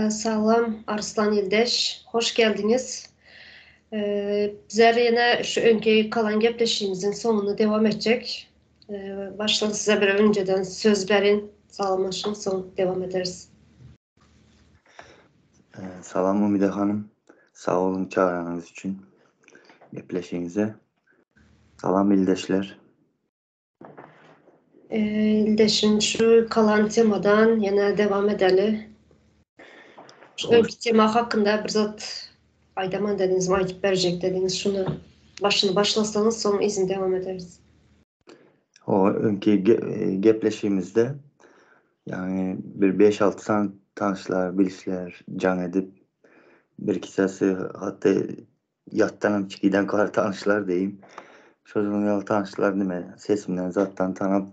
Salam Arslan ildeş, hoş geldiňiz. Bizler ýene şu öňki kalan gepleşigimiziň soňuny dewam etjek. Başdan size bir öňceden söz berin, salamlaşyň, soň dewam ederis. Salam Umida hanym, sag boluň çagyranyňyz üçin gepleşigiňize. Salam ildeşler. Ildeşim şu kalan temadan ýene dewam edeli. Şu öňki tema hakynda bir zat aýdaman dediňiz, aýdyp berjek dediňiz. Şuny başyny başlasaňyz soň yzyny dewam ederis. O öňki gepleşigimizde ýagny bir 5-6 sany tanyşlar, bilişler jaň edip bir iki sesi hatda Ýatdanam çikiden kar tanyşlar diýim. Şonuň ýaly tanyşlar nime sesimden zatdan tanap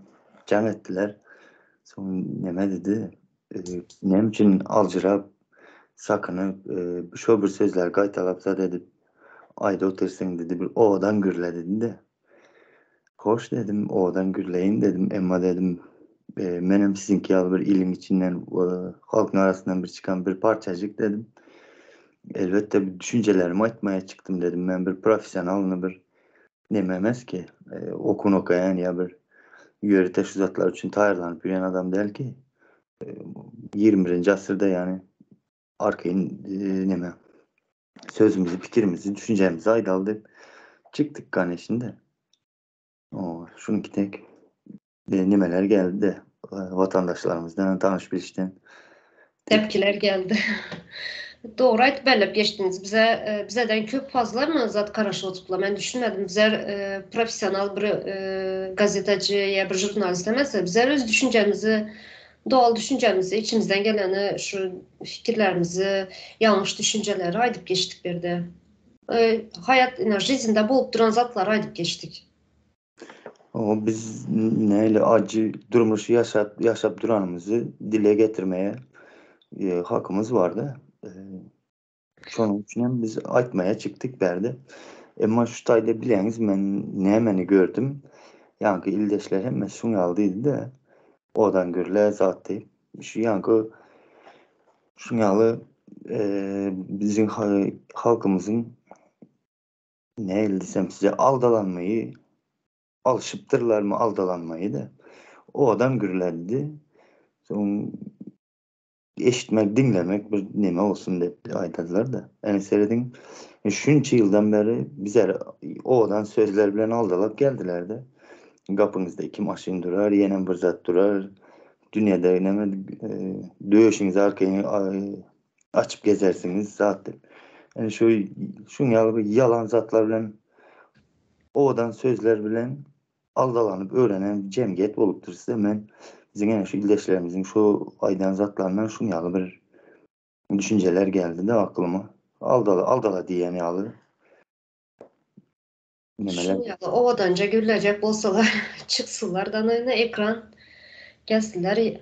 jaň etdiler. Soň neme dedi? Näme üçin aljyrap, sakynyp, şo bir sözleri gaýtalap zat edip aýda otyrsyň dedi. Bir owadan gürle dedi-de. Hoş dedim, owadan gürleýin dedim. Emma dedim, menem siziňki ýaly bir iliň içinden, halkyň arasyndan bir çykan bir parçajyk dedim. Elbetde bir düşünjelerimi aýtmaya çykdym dedim. Men bir professionalny bir neme emes ki, okuny okaýan ýa bir ýörite şu zatlar üçin taýýarlanyp ýören adam däl ki. 21-nji asyrda ýany arkaýyn neme sözümizi, pikirimizi, düşünjemizi aýdaly diýip çykdyk ganeşinde. O, şunuňki tek nemeler geldi-de, watandaşlarymyzdan, tanyş-bilişden. Tepkiler geldi. Dogry aýdyp belläp geçdiňiz. Bize bizeden köp fazla mı zat garaşyp oturdylar. Men düşünmedim. Bizler professional bir gazetacı ya bir jurnalist emes. Bizler öz düşünjemizi Doğal düşünjemizi, içimizden geleni, şu fikirlerimizi, ýalňyş düşünjeleri aýdyp geçdik bu ýerde. Haýat ine žizinde bolup duran zatlary aýdyp geçdik. Oňa biz nähili ajy durmuşy ýaşap ýaşap duranymyzy dile getirmeye hakymyz bardy. Şonuň üçin hem biz aýtmaya çykdyk bärde. Emma şu taýda bileňiz men nämeni gördüm. Ýaňky ildeşler hemmesi şuň ýaly diýdi-de. Odan gürle zat diýip. Şu ýaňky şuň ýaly biziň halkymyzyň nähili diýsem size aldalanmaýy alşypdyrlarmy aldalanmaýy-da. Odan gürledi. Soň Eşitmek, diňlemek bir neme bolsun diýip aýdarlar-da. Ýöne serediň, şunça ýyldan bäri bizleri owadan sözler bilen aldalap geldiler-de. Gapyňyzda iki maşyn durar, ýenem bir zat durar. Dünýede neme döşüňizi arkaýyn açyp gezersiňiz zat diýip. Ýöne şu şuň ýaly bir ýalan zatlar bilen, owadan sözler bilen aldalanyp öwrenen jemgyýet bolupdyr size men biziň ene şu ildeşlerimiziň şu aýdan zatlaryndan şuň ýaly bir düşünjeler geldi-de aklyma. Aldala aldala diýen ýaly nemeler. Şuň ýaly owadanja gürlejek bolsalar çyksynlar da ine ekran gelsinler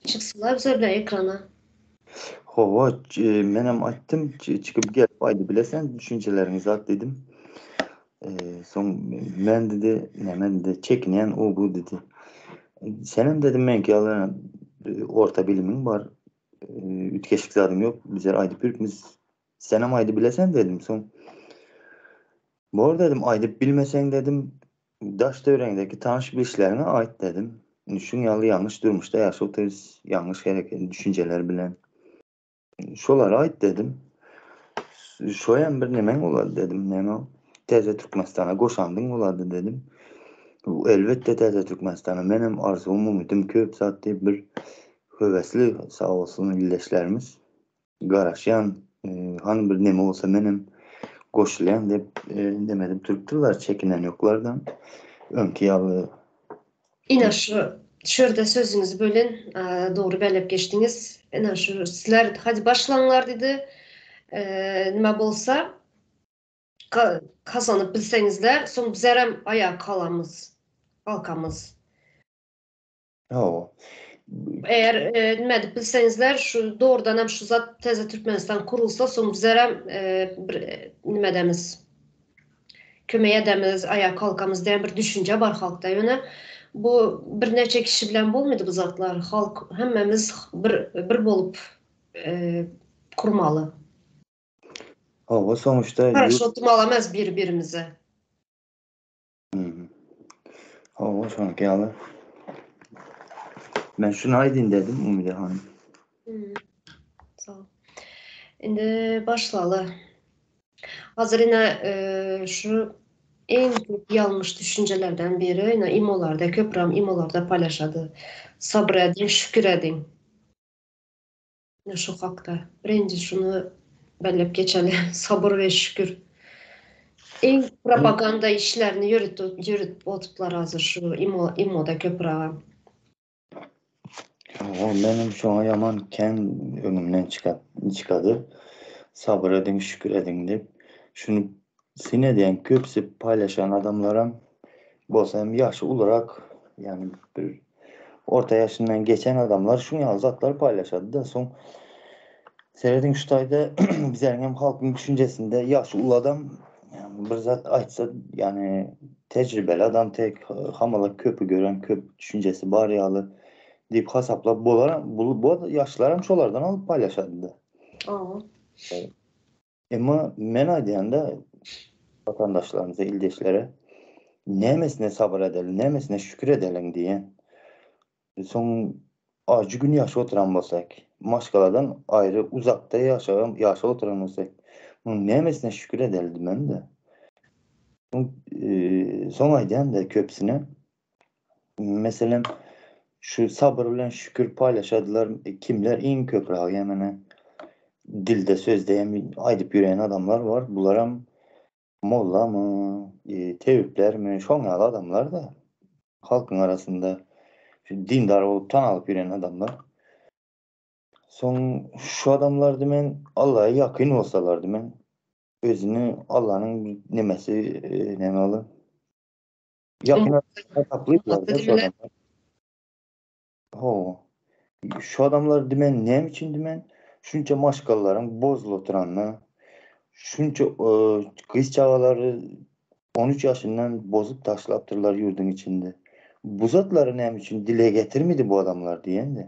çyksynlar bize bilen ekrana. Hawa menem aýtdym çykyp gelip aýdybilesen düşünjeleriňi zat diýdim. Soň men dedi, näme dedi, çekinýän o bu dedi. Senem dedim meňki ýaly orta bilimiň bar, üýtgeşik zadyň ýok, bizler aýdyp ýörüpmiz. Senem aýdybilesen dedim. Soň bor dedim, aýdyp bilmeseň dedim, daş töweregiňdäki tanyş bilişleriňe aýt dedim. Şuň ýaly ýalňyş durmuşda ýaşap otyrys, ýalňyş hereket, düşünjeler bilen. Şolara aýt dedim. Şoýam bir nemeň bolady dedim. Näme ol? Täze Türkmenistana goşandyň bolady dedim. Elbetde Täze Türkmenistana menem arzuwym, umydym köp zat diýip bir höwesli sag bolsun ildeşlerimiz. Garaşýan, hany bir neme bolsa menem goşulýan diýip neme edip durupdyrlar, çekinen ýoklardan. Öňki ýaly Ine şu şu ýerde sözüňizi bölen dogry belläp geçdiňiz. Ine şu sizler hadi başlaňlar diýdi. Nime bolsa kazanyp bilseňizler, soň bizlerem aýaga galamyz, galkamyz. Hawa. Eger nime edip bilseňizler, şu dogrudan hem şu zat täze Türkmenistan kurulsa, soň bizlerem bir nime edemiz. Kömek edemiz, aýaga kalkamyz diýen bir düşünje bar halkda. Ýöne bu birnäçe kişi bilen bolmaýdy bu zatlar. Halk hemmemiz bir bir bolup kurmaly. Hawa, sonuçta Garaşyp oturmaly emes bir-birimize. Hawa, şonuňky ýaly. Men şuny aýdyn dedim, Umyda hanym. Sag bol. Indi başlaly. Hazır ine şu iň köp ýalňyş düşünjelerden biri ine imolarda köpram imolarda paýlaşady. Sabyr ediň, şükür ediň. Ine şu hakda. Birinji şuny belläp geçeli. Sabyr we şükür. Iň propaganda işlerini ýöritip otuplar hazır şu imo imoda köpüraga. Hawa, menem şoňa ýaman kän öňümden çykady. Sabyr ediň, şükür ediň diýip. Şuny syn edýän köpüsi paýlaşan adamlaram bolsa hem ýaşy ulurak, ýagny bir orta ýaşyndan geçen adamlar şuň ýaly zatlary paýlaşady-da. Soň serediň şu taýda bizleriň hem halkyň düşünjesinde ýaşy uly adam bir zat aýtsa, ýagny tejribeli adam tek hamala köpi gören, köp düşünjesi bar ýaly diýip hasaplap bolar. Bu bu ýaşlaram şolardan alyp paýlaşady-da. Hawa. Emma men aýdýan-da watandaşlarymyza, ildeşlere nämesine sabyr edeli, nämesine şükür edeliň diýen. Soň ajy gün ýaşap oturan bolsak, maşgaladan aýry uzakda ýaşagam ýaşap oturan bolsak, munuň nämesine şükür edeli diýmem-de. Soň soň aýdýan-da köpüsine, meselem, şu sabyr bilen şükür paýlaşadylar, kimler iň köprägi ýa-mene dilde sözde hem aýdyp ýören adamlar bar, bularam Mollamy, tebiplermi, şoň ýaly adamlar-da. Halkyň arasynda şu dindar bolup tanalyp ýören adamlar. Soň şu adamlar diýmen Allaha ýakyn bolsalar diýmen özüni Allanyň nemesi näme ol? Ýakyn hasaplaýarlar şu adamlar. Hawa. Şu adamlar diýmen näme üçin diýmen şunça maşgalalaryň bozulyp oturanyna, şunça gyz çagalary 13 ýaşyndan bozup taşlapdyrlar ýurduň içinde. Bu zatlary näme üçin dile getirmedi bu adamlar diýende.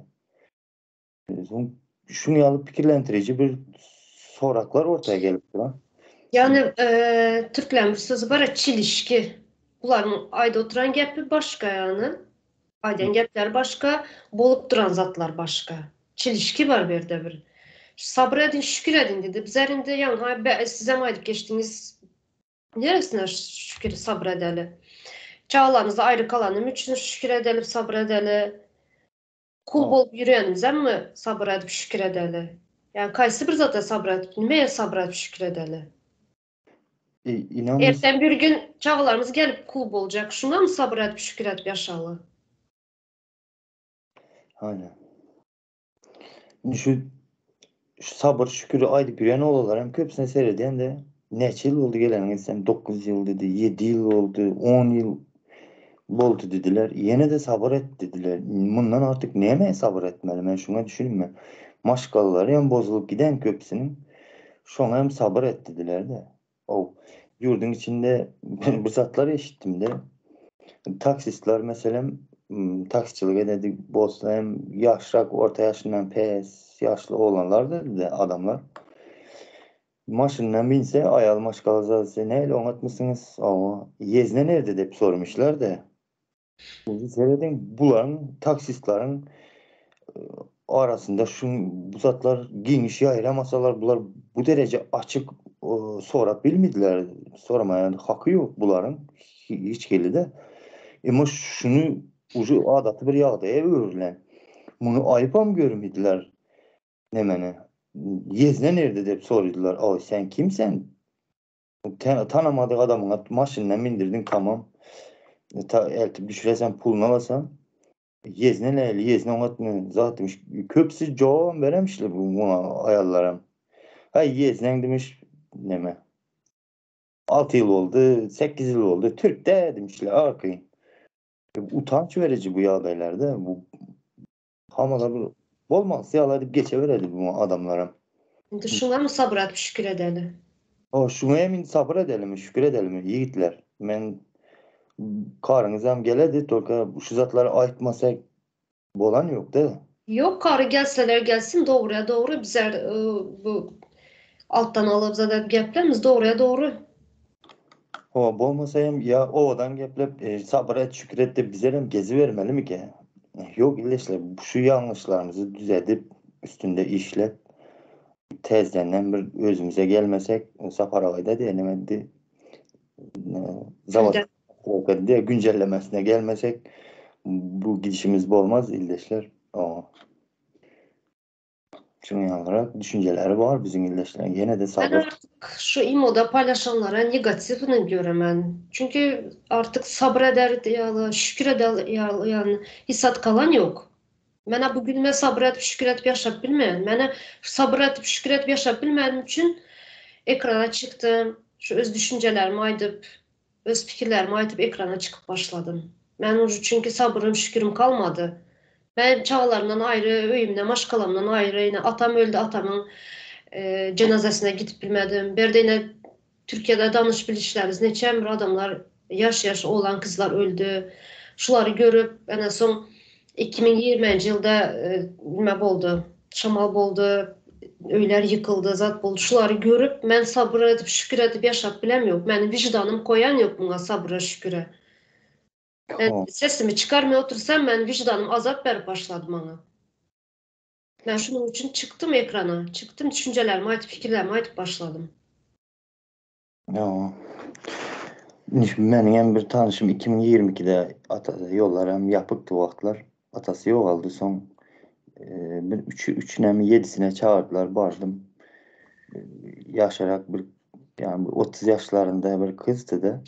Soň şuň ýaly pikirlendiriji bir soraklar ortaya gelip duran. Ýagny türkleň bir sözi bar çelişki. Bularyň aýdyp oturan gepi başga ýagny. Aýdan gepleri başga, bolup duran zatlar başga. Çelişki bar bu ýerde bir. Sabyr ediň, şükür ediň diýdi. Bizler indi ýagny sizem aýdyp geçdiňiz. Neresine şükür sabyr edeli? Çagalarymyzdan aýry kalanym üçin şükür edeli, sabyr edeli. Kul bolup ýörenimizemmi sabyr edip şükür edeli? Ýagny kaýsy bir zada sabyr edip, nimeye sabyr edip şükür edeli? Erten bir gün çagalarymyz gelip kul boljak, şuňamy sabyr edip şükür edip ýaşaly? Aýna. Indi şu şu sabyr şüküri aýdyp ýören oglanlar hem köpüsine seredýän-de, näçe ýyl boldy geleniňe diýsem, 9 ýyl diýdi, 7 ýyl boldy, 10 ýyl boldy diýdiler. Ýene-de sabyr et diýdiler. Mundan artyk nämä sabyr etmeli, men şuňa düşünmen. Maşgalalary hem bozulyp giden köpüsiniň. Şoňa hem sabyr et diýdiler-de. Ow, ýurduň içinde bir zatlar eşitdim-de. Taksistler meselem, taksiçilik ededi bolsa hem ýaşrak, orta ýaşyndan pes ýaşly oglanlar dedi adamlar. Maşyndan binse aýal maşgala zat nähili oňatmysyňyz? Owa, ýezne nerde dep sormuşlar-da. Serediň, bularyň taksistleriň arasynda şu bu zatlar giňiş ýaýramasalar bular bu dereje açyk sorap bilmediler. Soramaýan haky ýok bularyň hiç hili-de. Emma şuny uje adaty bir ýagdaýa öwrülen. Muny aýypam görmediler. Nemeni? Ýezne nerde diýip soradylar. Oý, sen kim sen? Tanamadyk adamyňa maşyndan mindirdiň tamam. Ta eltip düşüresen puluny alasan. Ýezne näli, ýezne oňatmy zat demiş. Köpüsi jogabam beremişler bu muňa aýallaram. Haý ýezneň demiş neme. 6 ýyl boldy, 8 ýyl boldy, türk dä demişler arkaýyn. Utanç beriji bu ýagdaýlarda bu hamala bir bolmaz ýaly edip geçeberedi bu adamlaram. Indi şuňamy sabyr edip şükür edeli. O şuňa hem indi sabyr edelimi, şükür edelimi ýigitler. Men karyňyzam geledi, tolka şu zatlary aýtmasak bolan ýok-da. Ýok kary gelseler gelsin dogryya dogry bizler bu altdan alyp zat edip geplämiz dogryya dogry. Hawa bolmasa hem ýa owadan geplep sabyr et şükür et dip bizlerem gezibermelimikä? Ýok ildeşler şu ýalňyşlarymyzy düzedip üstünde işlep täzedenden bir özümize gelmesek Sapar agaýda diýen neme eddi zawod diýe güncellemesine gelmesek bu gidişimiz bolmaz ildeşler. Şunuň ýalyrak düşünjeleri bar biziň ildeşleriň. Ýene-de sabyr. Men artyk şu imoda paýlaşanlara negatiwny göremen. Çünki artyk sabyr eder ýaly, şükür eder ýaly ýany hiç zat galan ýok. Menä bu günüme sabyr edip şükür edip ýaşap bilmeýän. Menä sabyr edip şükür edip ýaşap bilmänim üçin ekrana çykdym. Şu öz düşünjelerimi aýdyp, öz pikirlerimi aýdyp ekrana çykyp başladym. Men uje çünki sabyrym şükürim kalmady. Men çagalarymdan aýry, öýümden, maşgalamdan aýry, ine atam öldi, atamyň jenazasine gidip bilmedim. Berde ine Türkiýede danyş bilişlerimiz neçe bir adamlar ýaş ýaş oglan kyzlar öldi. Şulary görüp ene soň 2020-nji ýylda nime boldy? Şamal boldy, öýler ýykyldy, zat boldy. Şulary görüp men sabyr edip, şükür edip ýaşap bilem ýok. Meniň wyždanym koýan ýok muňa sabyra, şüküre. Men sesimi çykarmay otursam meniň wyždanym azap berip başlady maňa. Men şunuň üçin çykdym ekrana, çykdym düşünjelerimi aýdyp, pikirlerimi aýdyp başladym. Ýa. Meniň hem bir tanşym 2022-de atasy ýollar hem ýapykdy wagtlar. Atasy ýogaldy soň bir üçi üçüne mi ýedisine çagyrdylar bardym. Ýaşarak bir ýani bir 30 ýaşlarynda bir gyzdy-da.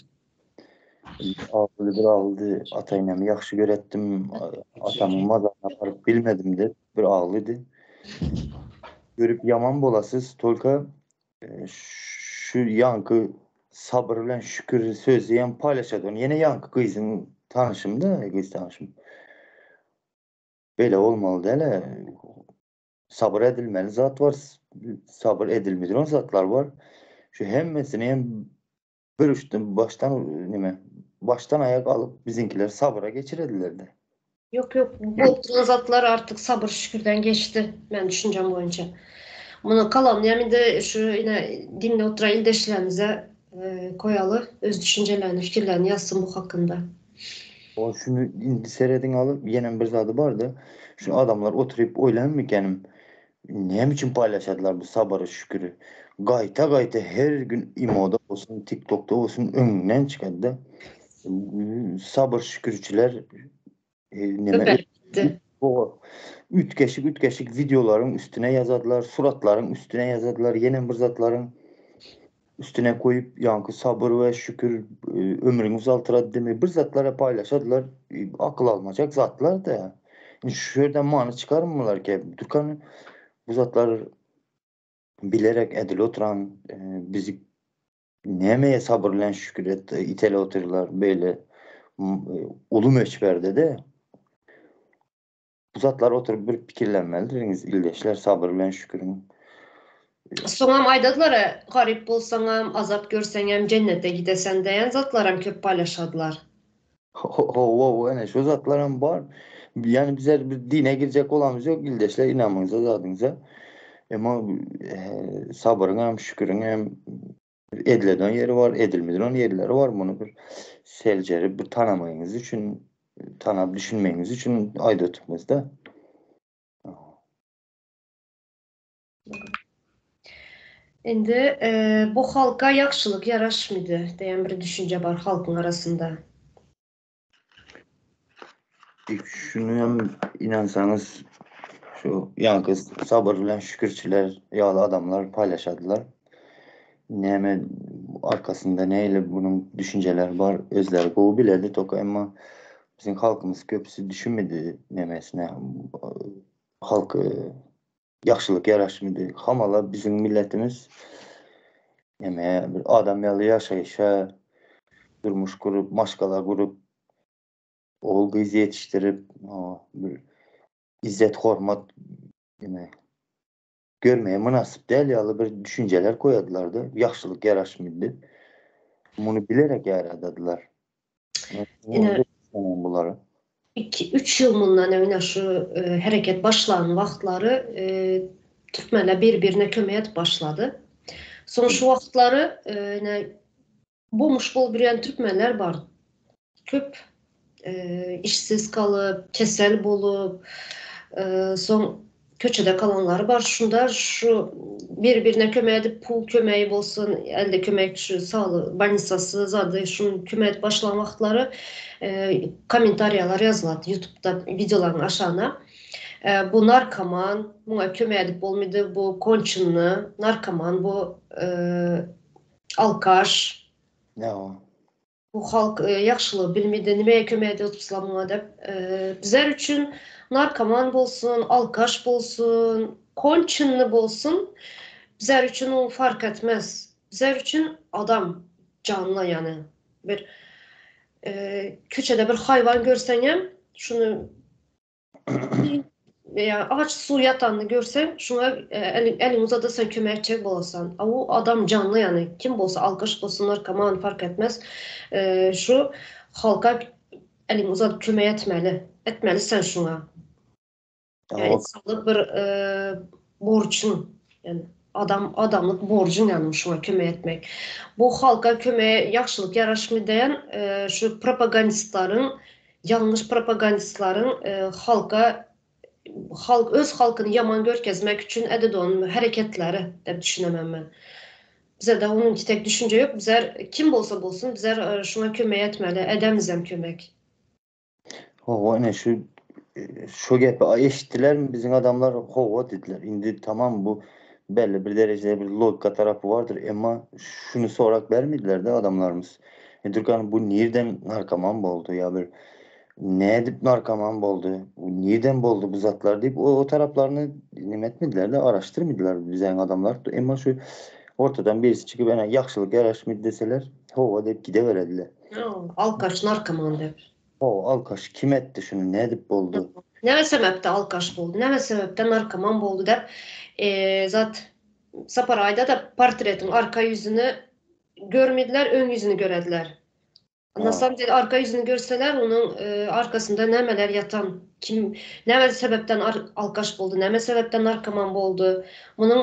Agly bir aglydy, ata-enemi ýagşy göretdim, atamyň mazaryna baryp bilmedim diýip bir aglydy. Görüp ýaman bolasyz, tolka şu ýaňky sabyr bilen şükür sözi hem paýlaşady. Ony ýene ýaňky gyzyň tanyşym-da, gyz tanyşym. Beýle bolmaly däl-ä. Sabyr edilmeli zat bar, sabyr edilmediren zatlar bar. Şu hemmesini hem Bir uçdan başdan nime başdan aýak alyp biziňkiler sabyra geçirediler-de. Ýok ýok bu oturan zatlar artyk sabyr şükürden geçdi men düşünjem boýunça. Muny kalan ýa indi şu ine diňle oturan ildeşlerimize koýaly öz düşünjelerini fikirlerini ýazsyn bu hakynda. O şuny indi serediň alyp ýenem bir zady barda şu adamlar oturyp oýlanmykenim Näme üçin paýlaşadylar bu sabyry şüküri. Gaýta gaýta her gün imoda bolsun tiktokda bolsun öňüňden çykady-da. Sabyr şükürçiler neme üýtgeşik üýtgeşik wideolaryň üstüne ýazadylar, suratlaryň üstüne ýazadylar, ýene bir zatlaryň üstüne koýup ýaňky sabyr we şükür ömrüňi uzaltyrady diýme bir zatlara paýlaşadylar akyl almajak zatlar da. Indi şu ýerden many çykarmylar ki Türkan bu zatlar bilerek edil oturan bizi nämeye sabyr bilen şükür et itele otyrlar beýle uly möçberde de Bu zatlar oturyp bir pikirlenmelidiriňiz ildeşler sabyr bilen şüküriň. Soňam aýdadylar-a garyp bolsaňam, azap görseňem jennete gidesen diýen zatlaram köp paýlaşadylar. Hawa ene şu zatlaram bar. Ýani bizler bir dine girjek bolamyz ýok ildeşler ynamyňyza zadyňyza. Emma sabyryňam şüküriňem Edilen ýeri bar, edilmedilen ýerleri bar. Muny bir seljerip, bir tanamagyňyz üçin, tanap düşünmegiňiz üçin aýdyp otyrmyz-da. Indi bu halka ýagşylyk ýaraşmydy diýen bir düşünje bar halkyň arasynda. Şuny hem inansaňyz şu ýaňky sabyr bilen şükürçiler ýaly adamlar paýlaşadylar. Näme arkasynda nähili bunuň düşünjeleri bar özleri gowy biledi toka emma biziň halkymyz köpüsi düşünmedi nemesine halk ýagşylyk ýaraşmady. Hamala biziň milletimiz neme bir adam ýaly ýaşaýşa durmuş gurup, maşgala gurup, ogul gyz ýetişdirip, bir izzet hormat neme görmeye mynasyp däl ýaly bir düşünjeler koýadylarda, ýagşylyk ýaraşmady. Muny bilerek ýaradadylar. Ine bulary. Iki, üç ýyl mundan öňe şu hereket başlan wagtlary türkmenler bir-birine kömek edip başlady. Soň şu wagtlary ine bomş bolup ýörýän türkmenler bar. Köp işsiz galyp, kesel bolup, soň köçede galanlary bar. Şunda şu bir-birine kömek edip, pul kömegi bolsun, elde kömek şu saglyk bolnisasy zady şuny kömek edip başlan wagtlary kommentariýalar ýazylady ýutubda wideolaryň aşagyna. Bu narkoman, muňa kömek edip bolmady, bu konçenny narkoman, bu alkaş. Bu halk ýagşylygy bilmedi, nimäge kömek edýärsiňiz muňa diýip. Bizler üçin narkoman bolsun, alkaş bolsun, konçenny bolsun, bizler üçin o fark etmez. Bizler üçin adam janly ýany. Bir köçede bir haýwan görseňem, şuny Ýa aç suw ýatanyny görseň, şuňa eliňi uzadasaň kömek etjek bolasan. A u adam janly ýany, kim bolsa alkaş bolsun, narkoman fark etmez. Şu halka eliňi uzadyp kömek etmeli. Etmeli sen şuňa. Ýa insanlyk bir borçuň. Ýani adam adamlyk borjuň ýany şuňa kömek etmek. Bu halka kömek ýagşylyk ýaraşmy diýen şu propagandistlaryň Ýalňyş propagandistlaryň halka halk öz halkyny ýaman görkezmek üçin ededon hereketleri dep düşünemen men. Bizede onuň tek düşünje ýok bizler kim bolsa bolsun bizler şuňa kömek etmeli edemizem kömek. Hawa ine şu şu gepi eşitdilermi biziň adamlar hawa dediler. Indi tamam bu belli bir derejede bir logika tarapy bardyr emma şuny sorak bermediler-de adamlarymyz. E Türkan bu nirden narkoman boldy ýa bir nädip narkoman boldy, bu nirden boldy bu zatlar diýip o, o taraplaryny neme etmediler-de araşdyrmadylar biziň adamlar. Emma şu ortadan birisi çykyp ene ýagşylyk ýaraşmady deseler, hawa diýip gideberediler. Alkaş narkoman diýip. Hawa alkaş kim etdi şuny nädip boldy? Näme sebäpde alkaş boldy, näme sebäpde narkoman boldy diýip, e, zat Sapar aýda-da portretiň arka ýüzüni Görmediler, öň ýüzüni görediler. Na samom dele arka ýüzüni görseler, onuň arkasynda nämeler ýatan, kim, näme sebäpden alkaş boldy, näme sebäpden narkoman boldy, munuň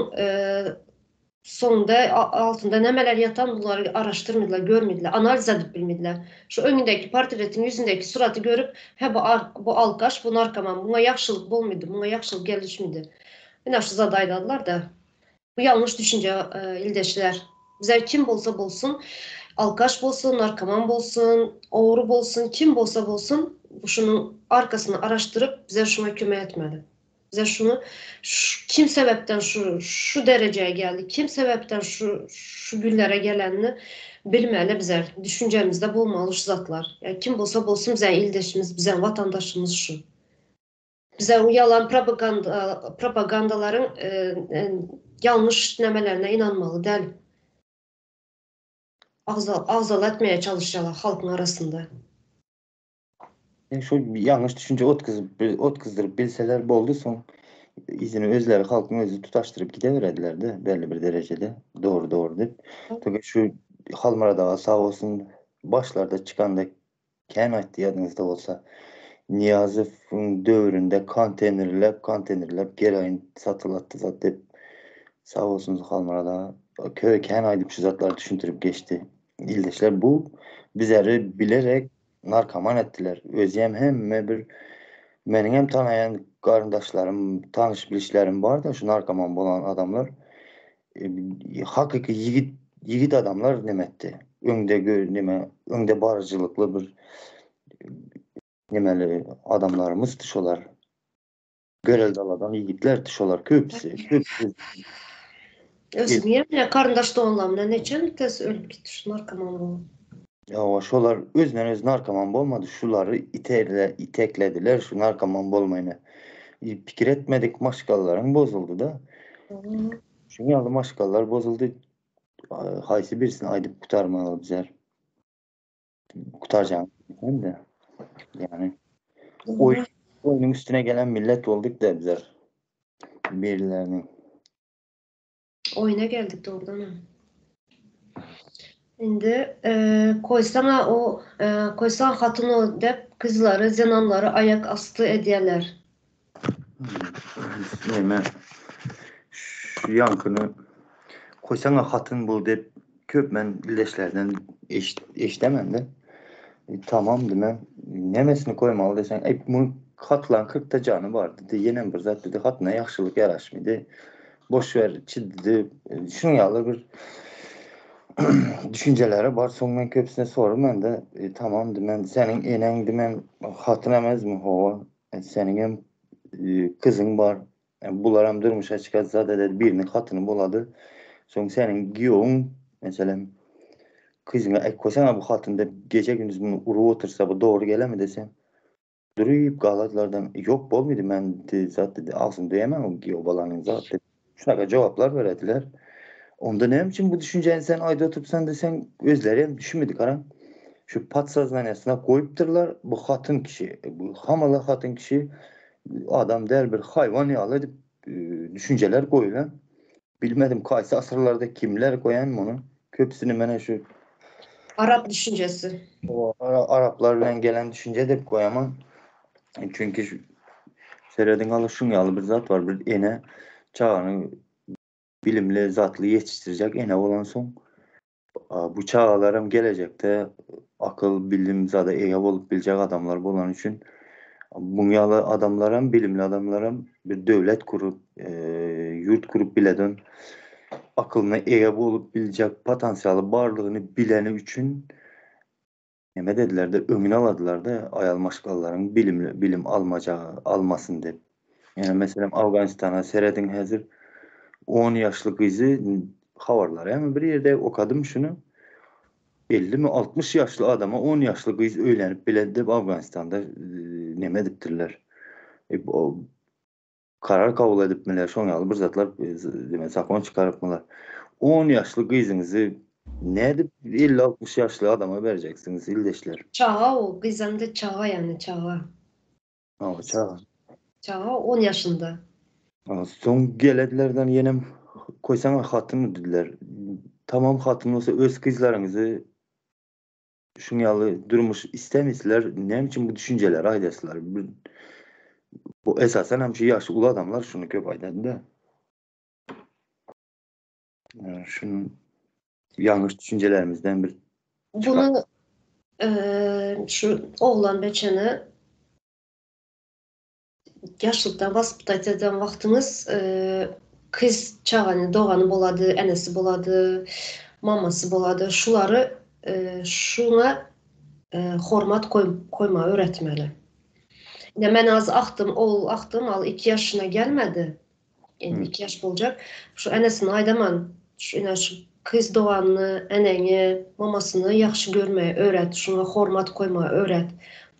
soňunda altynda nämeler ýatan bulary araşdyrmadylar, görmediler, analiz edip bilmediler. Şu öňündäki portretiň ýüzündäki suraty görüp, hä bu bu alkaş, bu narkoman, muňa ýagşylyk bolmady, muňa ýagşylyk gelişmedi. Ine şu zady aýdadylar-da. Bu ýalňyş düşünje ildeşler. Bize kim bolsa bolsun, alkaş bolsun, narkoman bolsun, ogry bolsun, kim bolsa bolsun, şunuň arkasyny araşdyryp bize şuňa kömek etmeli. Bize şuny kim sebäpden şu şu derejä geldi, kim sebäpden şu şu günlere gelenini bilmeli bize. Düşünjemizde bolmaly şu zatlar. Ýa kim bolsa bolsun bize ildeşimiz, bize watandaşymyz şu. Bize o ýalan propaganda propagandalaryň ýalňyş nämelerine ynanmaly däl. Agza agzala etmeye çalyşýarlar halkyň arasynda. Yani şu ýalňyş düşünje otgyzyp otgyzdyryp bilseler boldy soň yzyny özleri halkyň özi tutaşdyryp gideberediler-de belli bir derejede dogry dogry diýip. Tabii şu Halmyrat aga sag bolsun başlarda çykanda Kän aýtdy ýadyňyzda bolsa. Nyýazowyň döwründe konteýnerläp konteýnerläp geroin satylatdy zat diýip. Sag bolsun Halmyrat aga. Köý kän aýdyp şu zatlary düşündirip geçdi. Ildeşler bu bizeri bilerek narkoman etdiler. Özem hemme bir meniňem tanaýan garyndaşlarym, tanyş bilişlerim barda şu narkoman bolan adamlar. Hakyky ýigit ýigit adamlar neme etdi. Öňde gö neme öňde baryjylykly bir nemeli adamlarymyzdy şolar. Görelde alan ýigitlerdi şolar köpüsi. Köpüsi. Özüm ýene garyndaş doganlarymdan neçe tez ölüp gitdi şu narkoman bolup. Ýa şolar özünden özi narkoman bolmady. Şulary iterle iteklediler şu narkoman bolmaýyna. Pikir etmedik maşgalalaryň bozuldy da. Şuň ýaly maşgalalar bozuldy. Haýsy birisini aýdyp gutarmaly bizler. Gutarjaň de. Ýani oý oýnuň üstüne gelen millet bolduk da bizler. Birileriniň. Oýuna geldik dogrudanam. Indi koýsaňa o koýsaň hatyn o dep gyzlary zenanlary aýak asty edýäler. Neme şu ýaňkyny koýsaňa hatyn bu dep köp men ildeşlerden eşdemende tamam diýmem nemesini koýmaly deseň eý muny hatylaň kyrkda jany bar diýdi ýenem bir zat diýdi hatyna ýagşylyk ýaraşmydy Boş ber, çiddi. Şuň ýaly bir düşünjeleri bar. Soň men köpüsine sorman da, e, tamam diýmen, seniň eneň diýmen, hatyn emezmi? Hawa. E, seniň hem e, kyzyň bar. E, bular hem durmuşa çykar zat eder, biriniň hatyny bolady. Soň seniň giýewiň, meselem, kyzyňa ek koýsaň bu hatyn diýip gije-gündiz muny urup otursa, bu dogry gelermi desem, Duryp galadylardan ýok bolmydy men zat dedi agzyny döýemän o giýew balanyň zat dedi. Şunaka jogaplar berediler. Onda näme üçin bu düşünjäni sen aýdyp oturypsan deseň özleri hem düşünmedi garaň. Şu podsoznaniýasyna goýupdyrlar bu hatyn kişi bu hamala hatyn kişi adam däl bir haýwan ýaly edip düşünjeler goýulan. Bilmedim kaýsy asyrlarda kimler goýan muny. Köpüsini mene şu Arap düşünjesi. O araplar bilen gelen düşünje dep goýaman. Çünki şu serediň aly şuň ýaly bir zat bar. Bir ene çagany bilimli, zatly ýetişdirjek ene bolansoň bu çagalaram gelejekde akyl, bilim zada eýe bolup biljek adamlar bolany üçin muň ýaly adamlaram, bilimli adamlaram bir döwlet gurup, ýurt gurup bileden akylyna eýe bolup biljek potensialy barlygyny bileni üçin neme dediler-de, öňüni aladylar-da aýal maşgalalaryň bilimli, bilim almajagy, almasyn diýip. Ýöne meselem Awganystana serediň häzir on ýaşly gyzy habarlar ýa bir ýerde okadym şuny 50 mi 60 ýaşly adama 10 ýaşly gyz öýlenip biledi diýip Awganystanda neme edipdirler. E, karar kabul edipmiler şoň ýaly bir zatlar demek zakon çykarypmylar. 10 ýaşly gyzyňyzy nädip 50-60 ýaşly adama berjeksiňiz ildeşler? Çaga o gyzam da çaga ýany çaga. Hawa, çaga. Çaga on ýaşynda. Soň geledilerden ýenem koýsaňa hatyn didiler. Tamam hatyn bolsa öz gyzlaryňyzy şuň ýaly durmuş istemisler, näme üçin bu düşünjeleri aýdaslar? Bu esasan hem şu ýaşy uly adamlar şuny köp aýdady-da. Şuny ýalňyş düşünjelerimizden bir Bunu şu oglan beçeni ýaşlykdan waspytat eden wagtyňyz kyz çagany dogany bolady, enesi bolady, mamasy bolady. Şulary şuňa hormat koýmagy öwretmeli. Ine men az agtym, ogul agtym al 2 ýaşyna gelmedi. Indi 2 ýaş boljak. Şu enesine aýdaman, şu ine şu kyz doganyny, eneňi, mamasyny ýagşy görmegi öwret, şuňa hormat goýmagy öwret.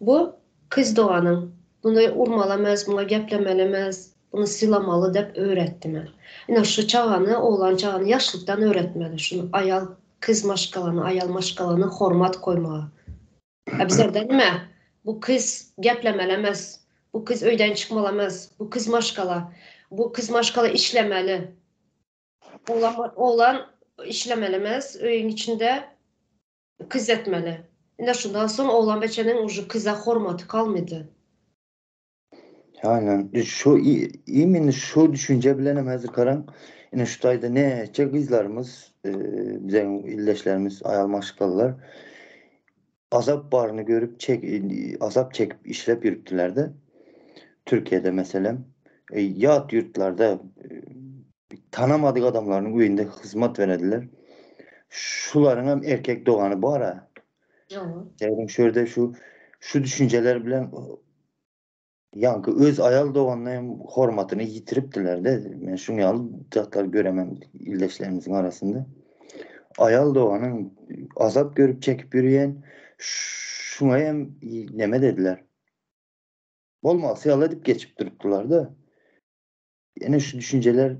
Bu kyz doganyň. Muny urmaly emes, muňa geplemeli emes, muny sylamaly dep öwretdi men. Ine şu çagany, oglan çagany ýaşlykdan öwretmeli, şuny aýal kyz maşgalany, aýal maşgalany hormat goýmagy. A bizlerde nime? Bu kyz geplemeli emes. Bu kyz öýden çykmaly emes. Bu kyz maşgala. Bu kyz maşgala işlemeli. Oglan, oglan işlemeli emes, öýüň içinde kyz etmeli. Ine şundan soň oglan beçeniň uje kyza hormaty kalmydy. Aynen. Şu imini şu düşünje bilen hem häzir garaň. Ine şu taýda näçe gyzlarymyz, e, biziň ildeşlerimiz, aýal maşgalalar azap baryny görüp çek azap çekip işlep ýürüpdiler-de. Türkiýede meselem, e, ýat ýurtlarda e, tanamadyk adamlaryň öýünde hyzmat berediler. Şularyň hem erkek dogany bar-a. Ýa. Şu ýerde şu şu düşünjeler bilen ýaňky öz aýal doganyna hem hormatyny ýitiripdiler-de. Men şuň ýaly zatlar göremem ildeşlerimiziň arasynda. Aýal doganyň azap görüp çekip ýörýän şuňa hem neme dediler. Bolmalysy ýaly edip geçip durupdylar-da. Ene şu düşünjeler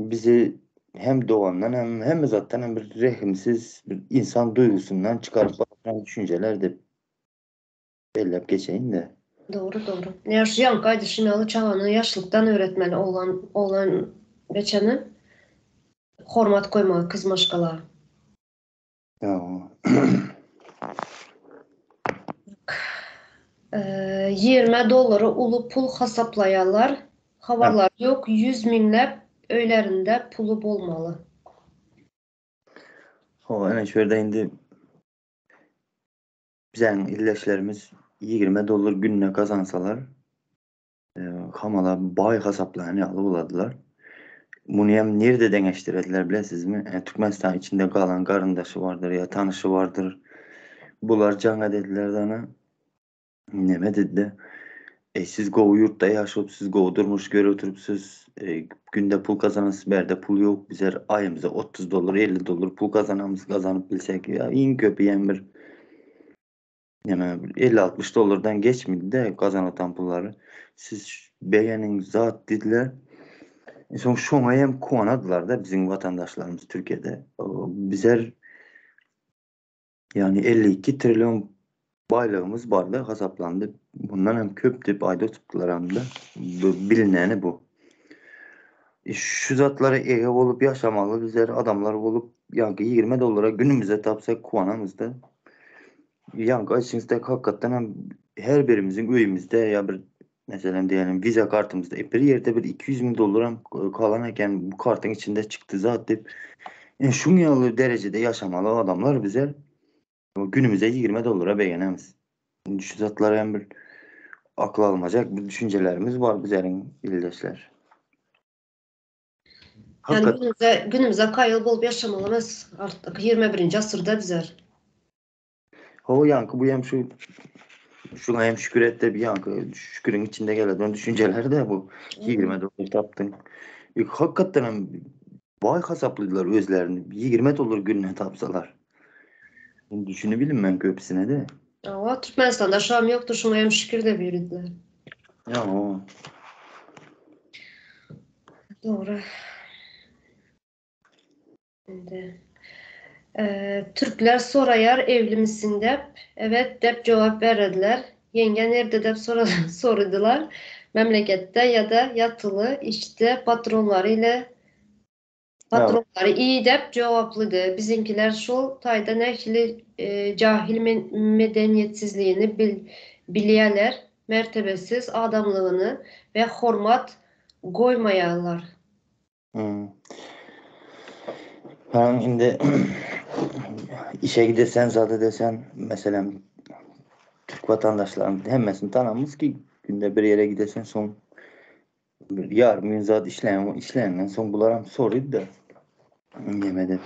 bizi hem dogandan hem hemme zatdan hem bir rehimsiz bir insan duýgusyndan çykaryp bakan düşünjeler dip belläp geçeýin-de. Dogry, dogry. Ýa şu ýaňky aýdyşym ýaly çagany ýaşlykdan öwretmeli oglan, oglan beçeni hormat goýmagy kyz maşgala. Ýigrimi dollary uly pul hasaplaýarlar. Habarlary ýok, ýüz müňläp öýlerinde puly bolmaly. Hawa, ene şu ýerde indi biziň ildeşlerimiz 20 dollar gününe gazansalar, hamala baý hasaplaýan ýaly boladylar. Muny hem nirde deňeşdirediler bilesizmi? E, Türkmenistan içinde galan garyndaşy bardyr ýa tanyşy bardyr. Bular jaň edediler dana. Neme dedi? E, siz gowy ýurtda ýaşap, siz gowy durmuş görüp oturypsyz. E, günde pul gazanasy bärde pul ýok. Bizler aýymyza 30 dollar, 50 dollar pul gazanamyz, gazanyp bilsek ýa iň köpi ýem bir Neme 50-60 dollardan geçmedi-de gazanatan pullary. Siz begeniň zat diýdiler. E, soň şoňa hem kuwanadylar-da biziň watandaşlarymyz Türkiýede. Bizer ýagny 52 trillion baýlygymyz bardy hasaplandy. Bundan hem köp diýip aýdyp tutdular hem-de. Bu bilineni bu. E, şu zatlara ege bolup ýaşamaly bizler adamlar bolup ýagny 20 dollara günümize tapsak kuwanamyzda. Ýaňky aýdyşyňyzdaki hakykatdan hem her birimiziň öýümizde ýa bir meselem diýelim wiza kartymyzda e, bir ýerde bir 200 müň dollar hem kalan eken bu kartyň içinde çykdy zat diýip e, şuň ýaly derejede ýaşamaly adamlar bize günümize 20 dollara begenemiz. Şu zatlar hem bir akyl almajak bir düşünjelerimiz bar bizleriň ildeşler. Yani günümüze, günümüze kaýyl bolup ýaşamaly emes artık 21-nji asyrda bizler. Ho ýaňky bu hem şu şuňa hem şükür et de bir ýaňky şükürüň içinde geleden düşünjeler de bu. 20 dollar tapdyň. E, hakykatdan hem baý hasaplydylar özlerini. 20 dollar gününe tapsalar. Düşünebilim ben köpüsine de. Hawa, Türkmenistanda şam ýokdur, şuňa hem şükür de biridiler. Ýa o. Dogry. Indi Türkler soraýar evli misin dep. Evet dep jogap berediler. Ýeňge nerde dep soradylar. Memleketde ýa-da ýatyly işde patronlary ile patronlary iyi dep jogaplydy. Biziňkiler şol taýda nähili jahil medenýetsizligini bilýäler, mertebesiz adamlygyny we hormat goýmaýarlar. Hmm. Ben indi işe gidesen, zat edesen, meselem Türk vatandaşlaryň hemmesini tanamyz ki, günde bir ýere gidesen soň bir ýarym gün zat işleýän, işleýänden soň bular hem sorydy da. Neme dep.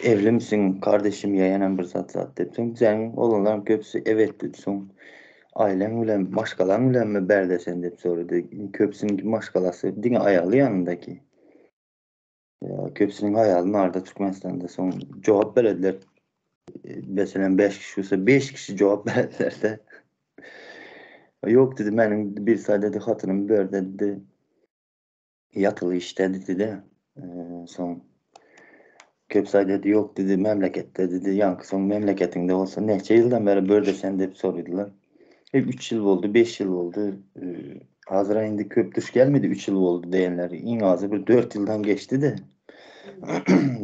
Evli misin kardeşim ýa ýene bir zat zat dep. Soň biziň oglanlaryň köpüsi evet dedi. Soň Aileň bilen, maşgalaň bilenmi bärde sen diýip sorady. Köpüsiniň maşgalasy diňe aýaly ýanyndaky. Köpüsiniň aýaly narda Türkmenistanda. Soň jogap berediler. Meselem 5 kişi bolsa 5 kişi jogap berediler de. Ýok dedi, meniň bir saý dedi, hatynym bärde dedi. Ýatyly işde dedi-de. Soň köpüsi aýdady, ýok dedi, memleketde dedi. Ýaňky soň memleketiňde bolsa näçe ýyldan bäri börde sen diýip soradylar. E, 3 ýyl boldy, 5 ýyl boldy. Hazır indi köp duş gelmedi 3 ýyl boldy diýenler. Iň azy bir 4 ýyldan geçdi-de.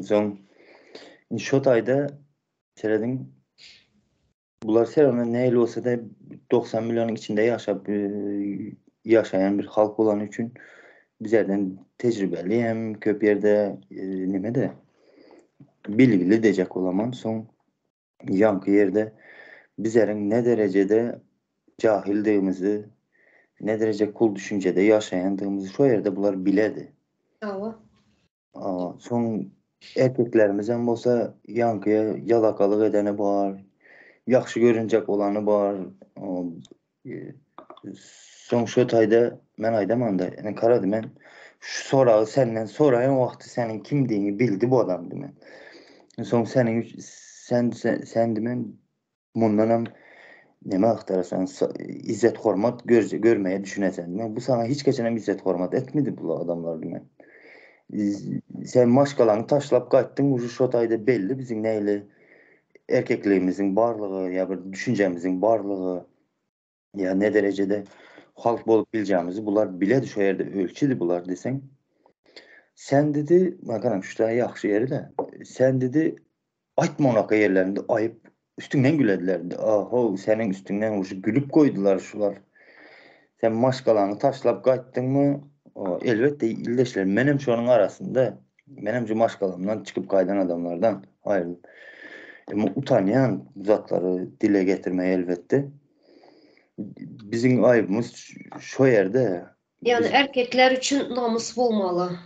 Soň şo taýda serediň Bular serone nähili bolsa-da 90 millionyň içinde ýaşap ýaşaýan bir halk bolany üçin bizlerden tejribeli hem köp ýerde neme-de bilgili dejek bolaman soň ýaňky ýerde bizleriň ne derejede jahildigimizi ne dereje kul düşünjede ýaşaýandygymyzy şo ýerde bular biledi. Hawa. Soň erkeklerimizem bolsa ýaňky ýalakalyk edeni bar, ýagşy görünjek bolany bar. Soň şo taýda men aýdamanda, ine garady men şu soragy senden soraýan wagty seniň kimdigiňi bildi bu adam diýmen. Soň seniň sen sen diýmen Mundanam neme agtarasan, izzet hormat görmeye düşünesen. Men bu sana hiç geçenem izzet hormat etmedi bu adamlar diýmen. Sen maşgalaňy taşlap gaýtdyň, uje şo taýda belli biziň nähili erkekligimiziň barlygy ýa bir düşünjemiziň barlygy ýa ne derejede halk bolup biljegimizi bular biledi şo ýerde ölçüdi bular diýseň. Sen dedi, bakaram şu taý ýagşy ýeri-de. Sen dedi. Aýtma onaka ýerlerinde aýyp üstüňden gülediler. Ahow seniň üstüňden uşy gülüp goýdular şular. Sen maşgalaňy taşlap gaýtdyňmy? Elbetde ildeşler menem şonuň arasynda. Menem şu maşgalamdan çykyp gaýdan adamlardan aýrylyp. Emma utanýan bu zatlary dile getirmeye elbetde. Biziň aýybymyz şo ýerde. Ýagny erkekler üçin namys bolmaly.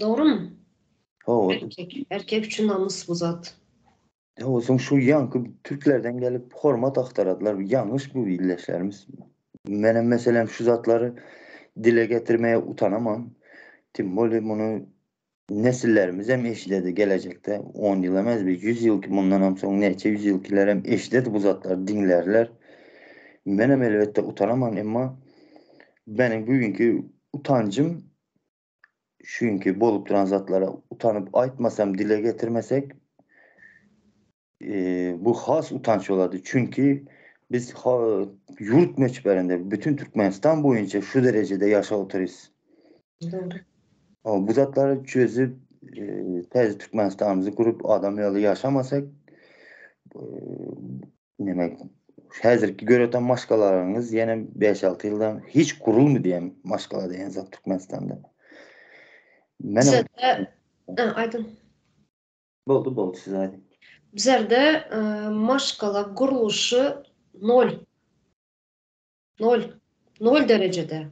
Dogrymy? Hawa. Erkek, erkek üçin namys bu zat. Hawa, soň şu ýaňky türklerden gelip hormat agtaradylar. Ýalňyş bu ildeşlerimiz. Menem meselem şu zatlary dile getirmeye utanaman. Tim bolýa muny nesillerimiz hem eşidedi gelejekde. 10 ýyl emez bir 100 ýyl mundanam soň näçe 100 ýylkiler hem eşidedi bu zatlary diňlärler. Menem elbetde utanaman emma meniň bugünki utanjym Çünki bolup duran zatlara utanyp aýtmasam dile getirmesek bu has utanç bolady. Çünki biz ýurt möçberinde bütün Türkmenistan boýunça şu derejede ýaşap otyrys. Dogry. Bu zatlary çözüp täze Türkmenistanymyzy gurup adam ýaly ýaşamasak Demek, häzirki göreten maşgalalaryňyz ýene 5-6 ýyldan hiç gurulmy diýen maşgala diýen zat Türkmenistanda. Men aýdyň. Boldy, boldy, siz aýdyň. Bizlerde maşgala gurluşy nol. Nol. Nol derejede.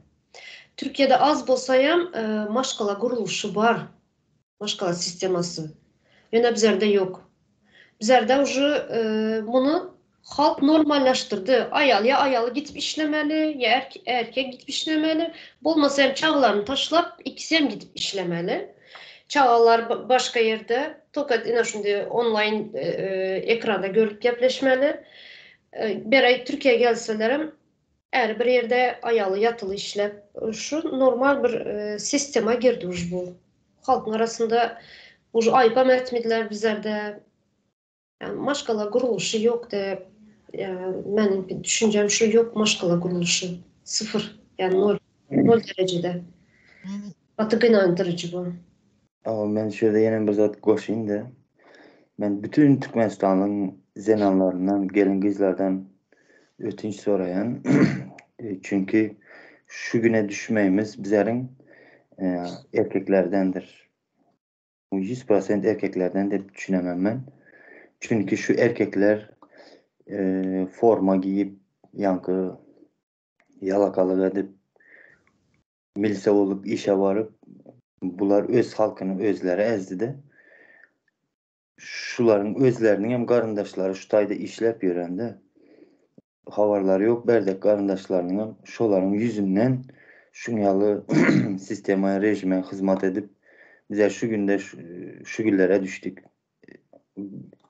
Türkiýede az bolsaýam maşgala gurluşy bar. Maşgala sistemasy. Ýöne bizlerde ýok. Bizlerde uje muny halk normallaşdyrdy. Aýal ýa aýaly gidip işlemeli, ýa erkek gidip işlemeli. Bolmasa hem çagalaryny taşlap ikisi hem gidip işlemeli. Çagalar başga ýerde, toka ine şunday onlaýn ekranda görüp gepleşmeli. Beräý Türkiýä gelselerem äri bir ýerde aýaly ýatyly işläp şu normal bir sistema girdi už bu. Halkyň arasynda už aýypam etmediler bizlerde. Maşgala gurluşy ýok de meniň düşünjem şu ýok maşgala gurluşy. Syfyr ýa nol. Nol derejede. Gaty gynandyryjy bu. Awa men şu ýerde ýene bir zat goşaýyn-da. Men bütün Türkmenistanyň zenanlaryndan, gelin-gyzlardan ötünç soraýan. Çünki şu güne düşmegimiz bizleriň erkeklerdendir. 100% erkeklerden diýip düşünemem men. Çünki şu erkekler forma giýip, ýaňky ýalakalyk edip, Milise bolup işe baryp bular öz halkyny özleri ezdide. Şularyň özleriniň hem garyndaşlary şu taýda işläp ýörende habarlary ýok berdek garyndaşlarynyň hem şolaryň ýüzünden şuň ýaly sistema rejime hyzmat edip bizler şu günde şu günlere düşdük.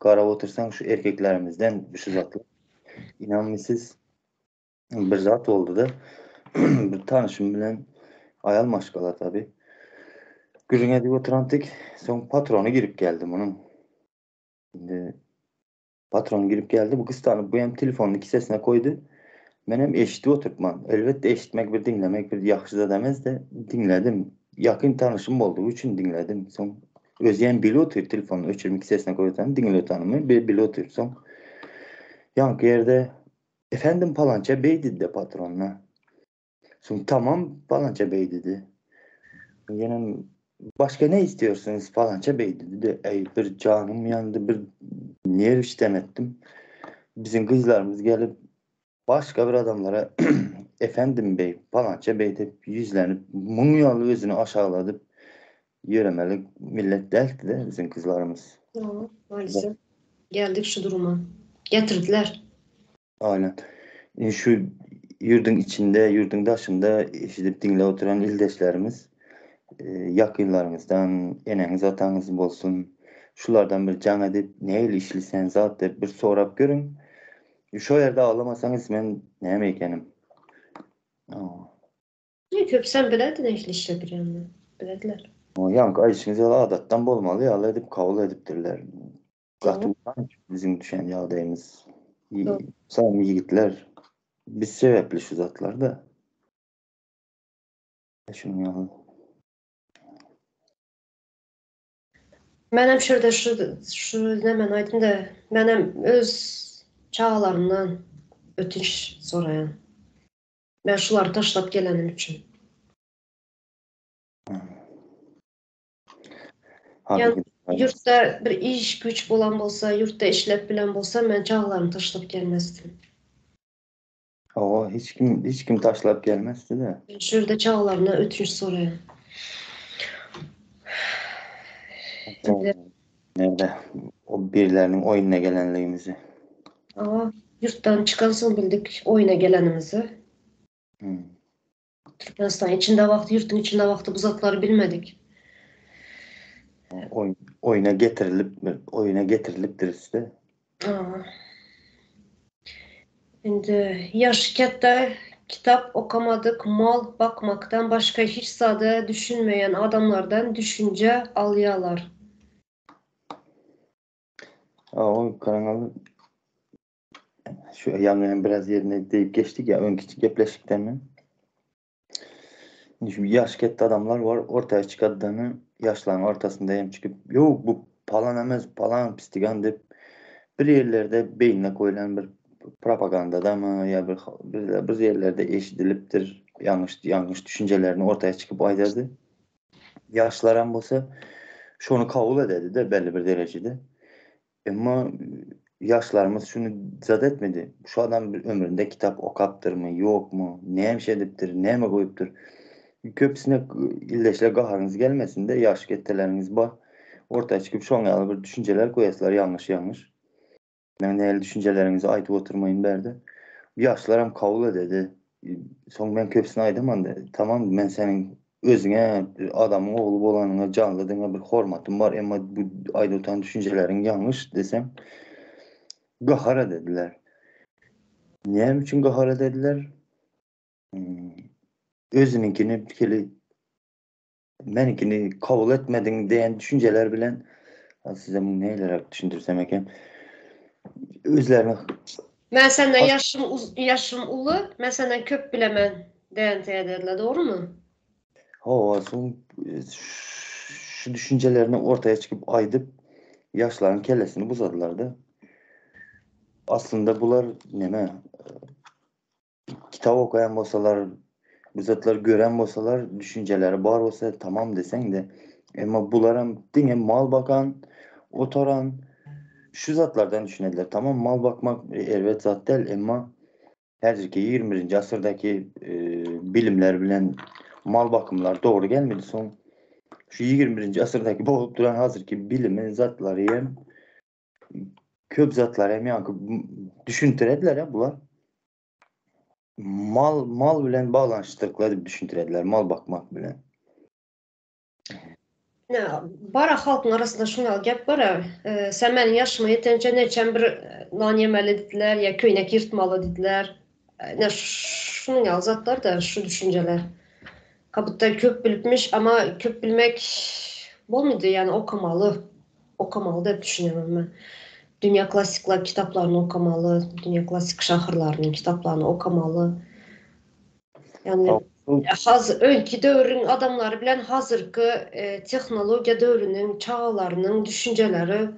Garap otursaň şu erkeklerimizden şu zatlar. Inanmy siz Bir zat boldy-da, bir tanşym bilen aýal maşgala tabi. Gürrüň edip oturandyk, soň patrony girip geldi munuň. Indi patron girip geldi, bu gyssanyp bu hem telefonyny kisesine koýdy. Men hem eşidip oturypman. Elbetde eşitmek bir diňlemek bir ýagşy zat emesde, diňledim. Ýakyn tanşym boldugy üçin diňledim. Soň özi hem bilip otyr telefonyny öçürip kisesine koýanyny diňlep otanymy bilip otyr. Soň ýaňky ýerde Efendim palança beý didi-de patronyna. Soň tamam palança beý didi. Ýenem başga ne istiyorsunuz palança beý didi-de eý bir janym ýandy bir nerw işden etdim. Biziň gyzlarymyz gelip başga bir adamlara efendim beý palança beý diýip ýüzlenip muň ýaly özüni aşagladyp ýöremeli millet däldi-de biziň gyzlarymyz. Ýok, maalesef. Geldik şu duruma. Getirdiler. Aynen. Indi şu ýurduň içinde, ýurduň daşynda eşidip diňläp oturan ildeşlerimiz, ýakynlaryňyzdan, eneňiz, ataňyz bolsun, şulardan bir jaň edip, nähili işli sen zat diýip bir sorap görüň. Şo ýerde aglamasaňyz men näme ekenim. Ne köpüsem bilerdi nähili işläp ýörýänini. Bilerdiler. Ýaňky aýdyşyňyz ýaly adatdan bolmaly ýaly edip kabul edipdirler. Gaty utanç biziň düşen ýagdaýymyz. Salam ýigitler. Biz sebäpli şu zatlar-da. Şunuň ýaly. Menem şu ýerde şu şu nämeni aýdym-da, menem öz çagalarymdan ötünç soraýan. Men şulary taşlap gelenim üçin. Ýa ýurtda bir iş güýç bolan bolsa, ýurtda işläp bilen bolsam, men çagalarymy taşlap gelmezdim. Hawa, hiç kim hiç kim taşlap gelmezdi-de. Men şu ýerde çagalaryna ötünç soraýan. Nerde o birileriniň oýnuna gelenligimizi. Hawa, ýurtdan çykansoň bildik oýna gelenimizi. Hmm. Türkmenistan içinde wagty, ýurtuň içinde wagty bu zatlary bilmedik. Oýun, oýuna getirilip, oýuna getirilipdiris-de. Indi ýaşy kätde kitap okamadyk, mal bakmakdan başga hiç zada düşünmeýän adamlardan düşünje alýalar. Hawa, kanaly Şu ýaňy hem biraz ýerine diýip geçdik ýa öňki gepleşikden mi? Indi şu ýaş ketde adamlar bar, ortaya çykadany ýaşlaryň ortasynda hem çykyp, ýok bu palan emes, palan pistigan diýip bir ýerlerde beýnine goýlan bir propagandadamy ýa bir bir, bir ýerlerde eşidilipdir, ýalňyş ýalňyş düşünjelerini ortaya çykyp aýdardy. Ýaşlaram bolsa şony kabul ededi-de belli bir derejede. Emma ýaşlarymyz şuny zat etmedi. Şu adam bir ömründe kitap okapdyrmy, ýokmy, näme iş edipdir, näme goýupdyr. Köpüsine ildeşler gaharyňyz gelmesin-de, ýaş ketdeleriňiz bar. Orta çykyp şoň ýaly bir düşünjeler goýaslar ýalňyş-ýalňyş. Men nähili düşünjeleriňizi aýdyp oturmaýyn bärde. Ýaşlaram kabul ededi. Soň men köpüsine aýdaman-da, tamam men seniň Özüňe adamyň ogly bolanyňa janlydygyňa bir hormatym bar, emma bu aýdyp oturan düşünjeleriň ýalňyş desem, gahar edediler. Näme üçin gahar edediler? Özüniňkini keli meniňkini kabul etmediň diýen düşünjeler bilen size muny nähiliräk düşündirsem eken? Özlerini Men senden ýaşym ýaşym uly, men senden köp bilemen diýen täzedler, dogrumy? Hawa, soň şu düşünjelerini ortaya çykyp aýdyp, ýaşlaryň kellesini buzadylar-da. Aslynda bular neme, kitap okaýan bolsalar, bu zatlary gören bolsalar, düşünjeleri bar bolsa tamam deseň-de, emma bularam diňe mal bakan, otaran şu zatlardan düşünediler. Tamam mal bakmak erbet zat däl, emma häzirki 21-nji asyrdaky bilimler bilen mal bakymlar dogry gelmedi. Soň şu 21-nji asyrdaky bolup duran hazirki bilimi zatlary hem köp zatlary hem ýaňky düşündirediler ya bular. Mal mal bilen baglanyşdyryklar diýip düşündirediler, mal bakmak bilen. Ne, bara halkyň arasynda şuny al gep bara. E, sen meniň ýaşyma ýetençe neçem bir e, nan ýemeli diýdiler, ýa köýnek ýyrtmaly diýdiler. E, ne şunuň ýaly zatlar da şu düşünjeler. Kabutda köp bilipmiş, ama köp bilmek bolmady, ýani okamaly. Okamaly diýip düşünýän men. Dünýä klassikler kitaplaryny okamaly, dünýä klassik şahyrlarynyň kitaplaryny okamaly. Ýani haz öňki döwrüň adamlary bilen hazyrky e, tehnologiýa döwrüniň çagalarynyň düşünjeleri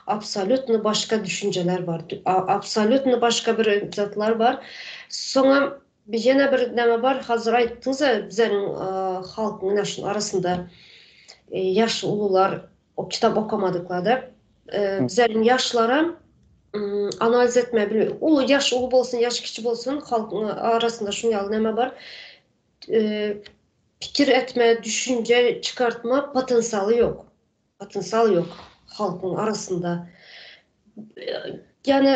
absolýutno başga düşünjeler bar. Absolýutno başga bir zatlar bar. Soňam Bir ýene bir näme bar, hazir aýtdyňyza bizeniň halkyň ine şuň arasynda ýaşy ulular o kitap okamadyklar diýip. Bizeniň ýaşlaram analiz etme bilmeýär. Uly ýaş uly bolsun, ýaş kiçi bolsun, halkyň arasynda şuň ýaly näme bar. Pikir etme, düşünje çykartma potensialy ýok. Potensial ýok halkyň arasynda. Ýani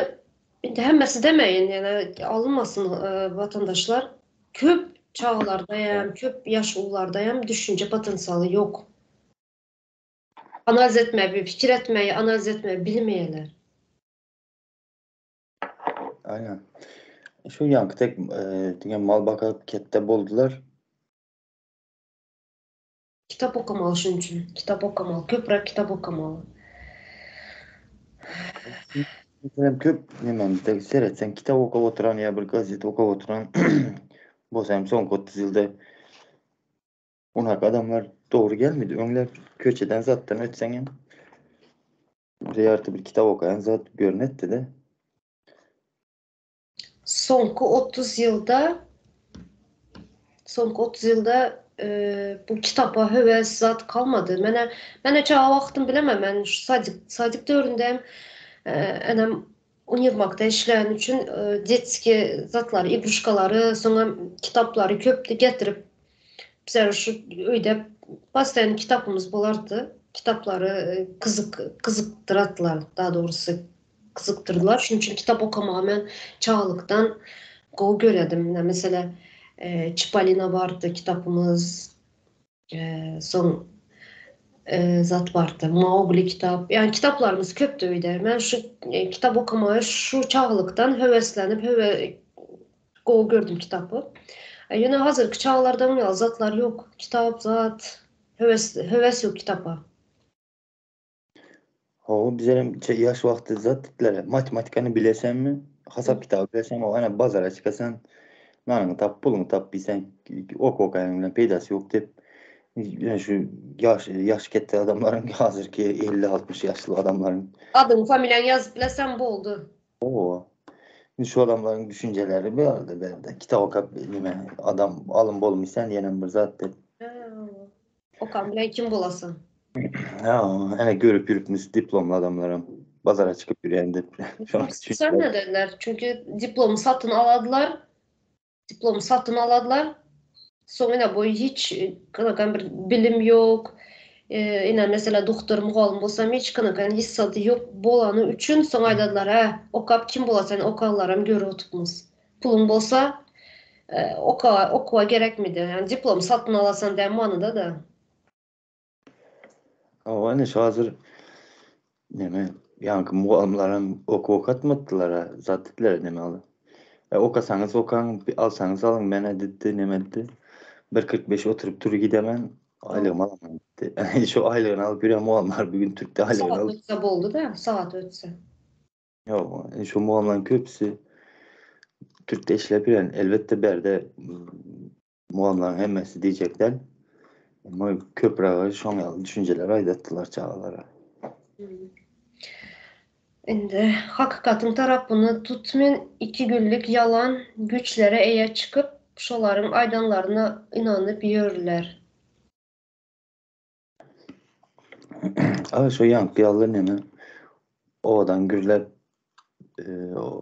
indi hemmesi demeýin, ýani alynmasyn watandaşlar. Köp çagalarda hem, köp ýaş ulularda hem düşünje potensialy ýok. Analiz etme, pikir etmeyi, analiz etmeyi bilmeýärler. Aýna. Şu ýanky tek diňe mal bakyp ketde boldular. Kitap okamaly şuň üçin. Kitap okamaly. Köpräk kitap okamaly. Meselem köp nememizde seretseň kitap okap oturan ýa bir gazet okap oturan bolsa hem soňky 30 ýylda onak adamlar dogry gelmedi. Öňler köçeden zatdan ötseň hem. Bir ýarty bir kitap okaýan zat görnetdi-de. Soňky 30 ýylda soňky 30 ýylda bu kitapa höwes zat kalmady. Menä menä çaga wagtym bilemem men şu sadik sadik döwründe hem enem uniwermagda işleýäni üçin detskiý zatlary, igruşkalary, soňam kitaplary köpdi getirip bize şu öýde postoýanny kitapymyz bolardy. Kitaplary gyzyk gyzykdyratdylar daha dogrusy. Gyzykdyrdylar. Şunuň üçin kitap okamagy men çagalykdan gowy görýärdim. Ine, meselem, Çipolino bardy kitapymyz, soň zat bardy, Maugli kitap. Ýagny kitaplarymyz köpdi öýde. Men şu kitap okamagy şu çagalykdan höweslenip, höwe gowy gördüm kitapy. Ýöne hazirki çagalarda muň ýaly zatlar ýok. Kitap zat, höwes höwes ýok kitapa. Hawa bizerem ýaş wagty zat diýdiler. Matematikany bilesenmi? Hasap kitaby bilesenmi? O ana bazara çykasan, nanyňy tap, puluňy tap diýseň, ok okaýanyň bilen peýdasy ýok diýip. Ýöne şu ýaş ýaş ketde adamlaryň hazirki 50-60 ýaşly adamlaryň Adyňy, familiýaňy ýazyp bileseň boldy. Hawa. Indi şu adamlaryň düşünjeleri bu ýerde bärde. Kitap okap nime adam alym bolmyşsan diýenem bir zat diýip. Okan bilen kim bolasyň? Ha, ene görüp ýürüpmis diplomly adamlaram bazara çykyp ýürýän diýip. Sen ne dediler? Çünki diplomy satyn aladylar. Diplomy satyn aladylar. Soň ine bu hiç kanakan bir bilim ýok. E, ine mesela doktor mugallym bolsam hiç kanakan hissady ýok bolany üçin soň aýdadylar, hä, okap kim bolasan okanlaram görüp otupmyz. Puluň bolsa oka okuwa gerekmidi? Ýani diplom satyn alasan däl manyda-da. Hawa ine şu hazir neme ýaňky mugallymlaram okuw okatmadylar-a zat diýdiler neme aly. E, okasaňyz okaň, alsaňyz alyň menä diýdi neme diýdi. Bir 45 oturyp tur gidemen aýlygymy alaman diýdi. Şu aýlygyny alyp ýören mugallymlar bu gün türkde aýlygyny Sagat ötse boldy-da, sagat ötse. Ýok, şu mugallymlaryň köpüsi türkde işläp ýören. Elbetde bärde mugallymlaryň hemmesi diýjek däl. Emma köprägi şoň ýaly düşünjeleri aýdatdylar çagalara. Indi hakykatyň tarapyny tutmen ikigünlük ýalan güýçlere eýe çykyp, şolaryň aýdanlaryna ynanyp ýörler. Aga şo ýaňky ýaly neme owadan gürläp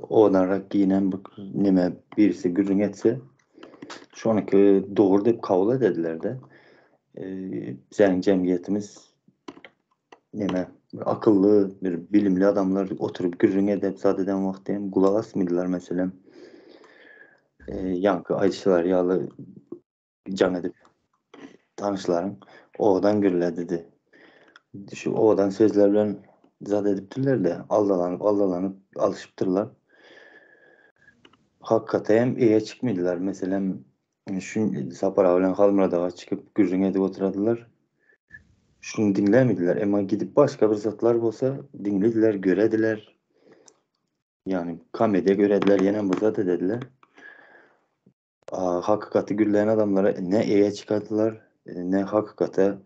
owadanrak giýnen bir neme birisi gürrüň etse şonuky dogry diýip kabul edediler-de. Bizäniň jemgyýetimiz neme bir akylly bir bilimli adamlar oturyp gürrüň edip zat eden wagty hem gulak asmydylar meselem. Ýaňky aýdyşlary ýaly jaň edip tanyşlaryň owadan gürle dedi. Şu owadan sözler bilen zat edipdirler-de, aldalanyp, aldalanyp alşypdyrlar. Hakykata hem eýe çykmadylar. Meselem, şu Sapar aga bilen Halmyrat aga çykyp gürrüň edip oturadylar. Şuny diňlemediler. Emma gidip başga bir zatlar bolsa diňlediler, görediler. Ýagny komediýa görediler, ýene bir zat edediler. Hakykaty gürleýän adamlara ne eýe çykardylar, ne hakykata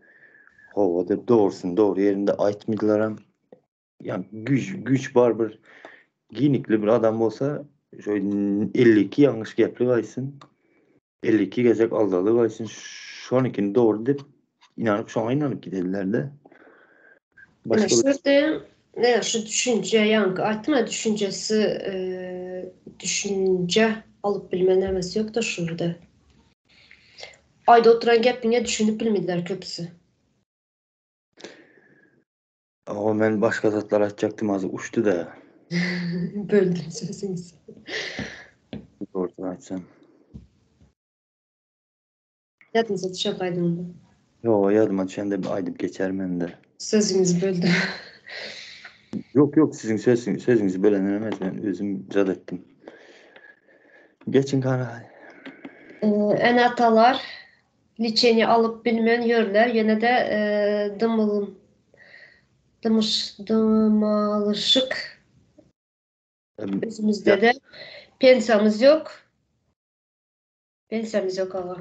hawa diýip dogrusyny dogry ýerinde aýtmydylaram. Ýa güýç güýç bar bir giňlikli bir adam bolsa şo 52 ýalňyş geplik aýtsyn, 52 gezek aldalyk aýtsyn, şonykini dogry diýip inanyp şoňa inanyp gidediler-de. Başga şu ýerde ne şu düşünje ýaňky aýtdym ya düşünjesi düşünje alyp bilme nämesi ýok-da şu ýerde. Aýda oturan gepiňe düşünip bilmediler köpüsi. Awa men başga zatlar aýtjakdym az uçdy-da. Böldüm sözüňizi. Dogrusyny aýtsam. Ýadyňyza düşer gaýdyň onda. Ýok, ýadyma düşende aýdyp geçerin indi. Sözüňizi böldüm. Ýok, ýok, siziň sözüňizi bölen emes, men özüm zat etdim. Geçiň kany. Ene-atalar liçeniýe alyp bilmän ýörler, ýene-de dymyl dymyş dymalyşyk özümizde-de pensiýamyz ýok. Pensiýamyz ýok aga.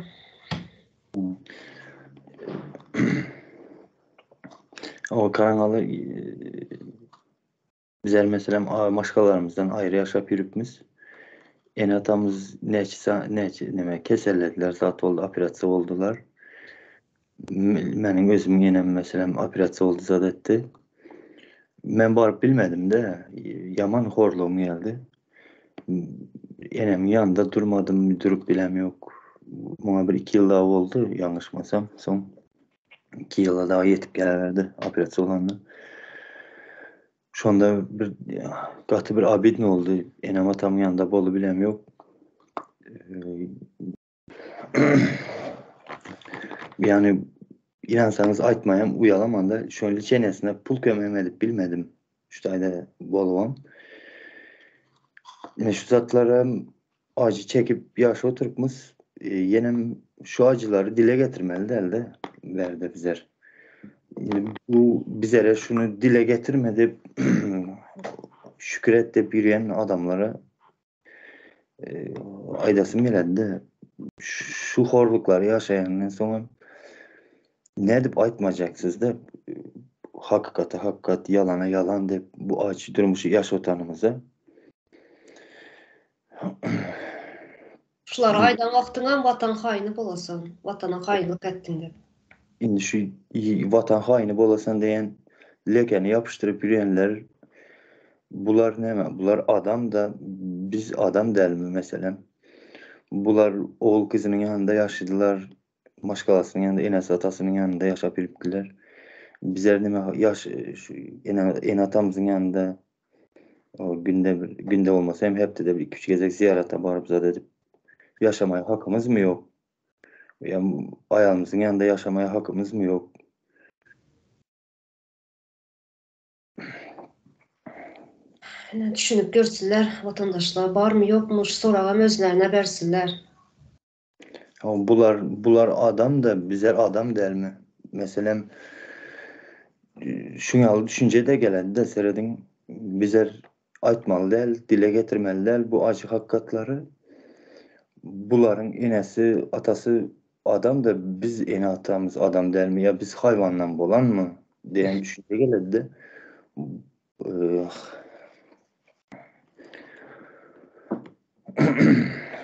O kanaly. Bizler meselem maşgalalarymyzdan aýry ýaşap ýörüpmiz. Ene-atamyz näçe näçe neme kesellediler, zat boldy, operasiýa boldular. Meniň özümiň enem meselem operasiýa boldy, zat etdi. Men baryp bilmedim-de, ýaman horlugym geldi. Enemiň ýanynda durmadym, durup bilem ýok. Muňa bir iki ýyl dagy boldy, ýalňyşmasam. Soň 2 ýyla dagy ýetip geleberdi operasiýa bolanda. Şonda bir gaty bir obidno boldy. Enem atamyň ýanynda bolup bilem ýok. Ýani ynansaňyz aýtmaýam uýalamanda şonly çenesine pul kömegem edip bilmedim. Şu taýda bolubam. Ine şu zatlara Ajy çekip ýaşap oturypmyz. Ýenem şu ajylary dile getirmeli dälde bärde bizler. Indi bu bizere şuny dile getirme diýip şükür et diýip ýürýän adamlara aýdasym geledi-de. Şu horluklary ýaşaýandan soňam nädip aýtmajaksyzda hakykata hakykat, ýalana ýalan diýip bu ajy durmuşy ýaşatanymyza. Şulary aýdan wagtyňam watan haýyny bolasan, watana haýynlyk etdiň diýip. Indi şu watan haýyny bolasan diýen lekeni ýapyşdyryp ýörenler bular näme? Bular adam da biz adam dälmi meselem? Bular ogul gyzynyň ýanynda ýaşadylar, maşgalasynyň ýanynda, enesi atasynyň ýanynda ýaşap ýörüpdiler. Bizler näme ýaş şu ene atamyzyň ýanynda O günde bir, günde bolmasa hem hepdede bir 2-3 gezek ziýarata baryp zat edip ýaşamaýa hakymyzmy ýok? Ýa aýalymyzyň ýanynda ýaşamaýa hakymyzmy ýok? Ine düşünip görsünler watandaşlar barmy ýokmy şu soragam özlerine bersinler. Bular bular adam da bizler adam dälmi? Meselem şuň ýaly düşünje de gelende serediň bizler aýtmaly däl, dile getirmeli däl bu ajy hakykatlary. Bularyň enesi, atasy adam da biz ene atamyz adam dälmi ýa biz haýwandan bolanmy diýen düşünje geledi.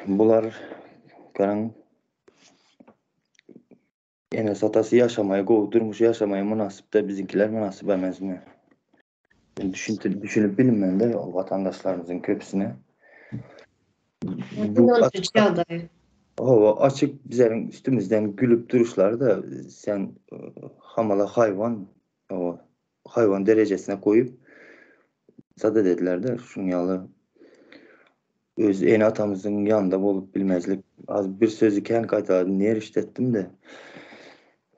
Bular garaň enesi atasy ýaşamaýa gowy durmuş ýaşamaýa mynasypda biziňkiler mynasyp emesmi? Men düşünip düşünip bilmende watandaşlarymyzyň köpüsine. Bu ýagdaý. Hawa, açyk bizleriň üstümizden gülüp duruşlary da sen hamala haýwan, hawa, haýwan derejesine goýup sada dediler-de, şuň ýaly öz ene-atamyzyň ýanynda bolup bilmezlik. Az bir sözi kän gaýtaladym, nerişde etdim-de.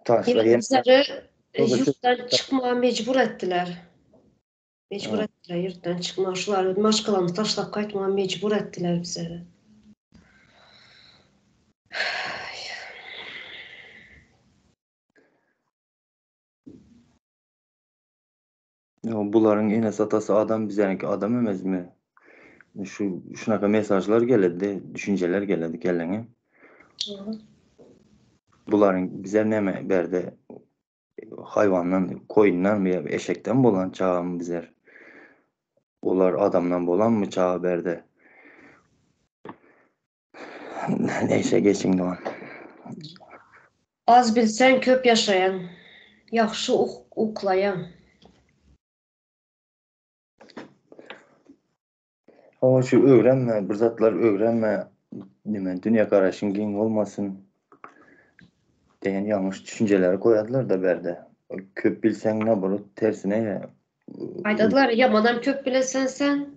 Taşlar ýene Bizleri ýurtdan çykmaga mejbur etdiler. Mejbur etdiler ýurtdan çykmaga. Şular maşgalamyzy taşlap gaýtmaga mejbur etdiler bizleri. Bularyň enesi atasy adam bizeniňki adam emesmi? Şu şunaka mesajlar geledi, düşünjeler geledi kelleňe. Bularyň bize näme berde haýwandan, koýundan ýa eşekden bolan çagamy bizler? Olar adamdan bolanmy çaga berde? Neýse geçiň dogan. Az bilseň köp ýaşaýaň. Ýagşy uklaýaň. Hawa şu öwrenme bir zatlar öwrenme neme dünýä garaşyň giň bolmasyn diýen ýalňyş düşünjeleri goýadylarda bärde. Köp bilseň naborot tersine Aýdadylar ýamanam köp bilesen sen.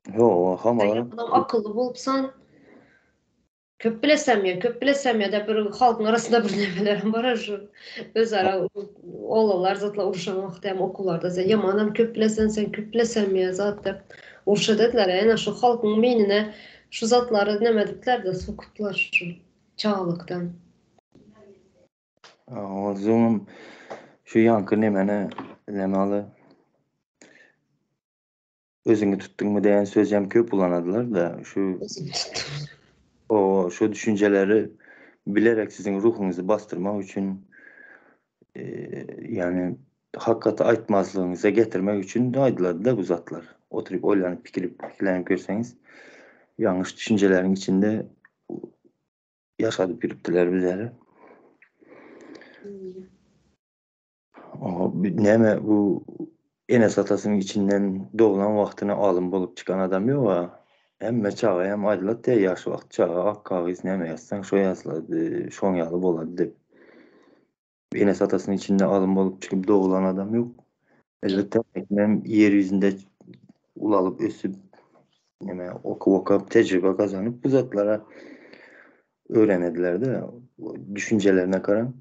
Ýok, hamala. Ýamanam akylly bolupsan. Köp bilesem ýa, köp bilesem ýa-da bir halkyň arasynda bir nemelerem bar şu özara oglanlar zatlar uruşan wagty hem okuwlarda sen ýamanam köp bilesen sen köp bilesem ýa zat diýip urşa dediler. Ýa şu halkyň beýnine şu zatlary neme edipler-de sokupdylar şu çagalykdan. Ozuňam şu ýaňky nemene neme aly Özüňi tutduňmy diýen sözem köp ulanadylar-da, şu o şu düşünjeleri bilerek siziň ruhuňyzy basdyrmak üçin ýagny. Hakykaty aýtmazlygyňyza getirmek üçin aýdylady-da bu zatlar. Oturyp oýlanyp pikirip pikirlenip görseňiz ýalňyş düşünjeleriň içinde ýaşadyp ýürüpdiler bizleri. Näme bu enes-atasynyň içinden doglan wagtyna alym bolup çykan adam ýog-a. Hemme çaga hem aýdylat diýýär, ýaş wagt çaga ak kagyz näme ýazsaň şo ýazylady, şoň ýaly bolady diýip. Enes-atasynyň içinde alym bolup çykyp doglan adam ýok. Elbetde, hem ýer ýüzünde ulalyp ösüp, näme okuw okap, tejribe gazanyp bu zatlara öwrenediler-de, düşünjelerine garaň.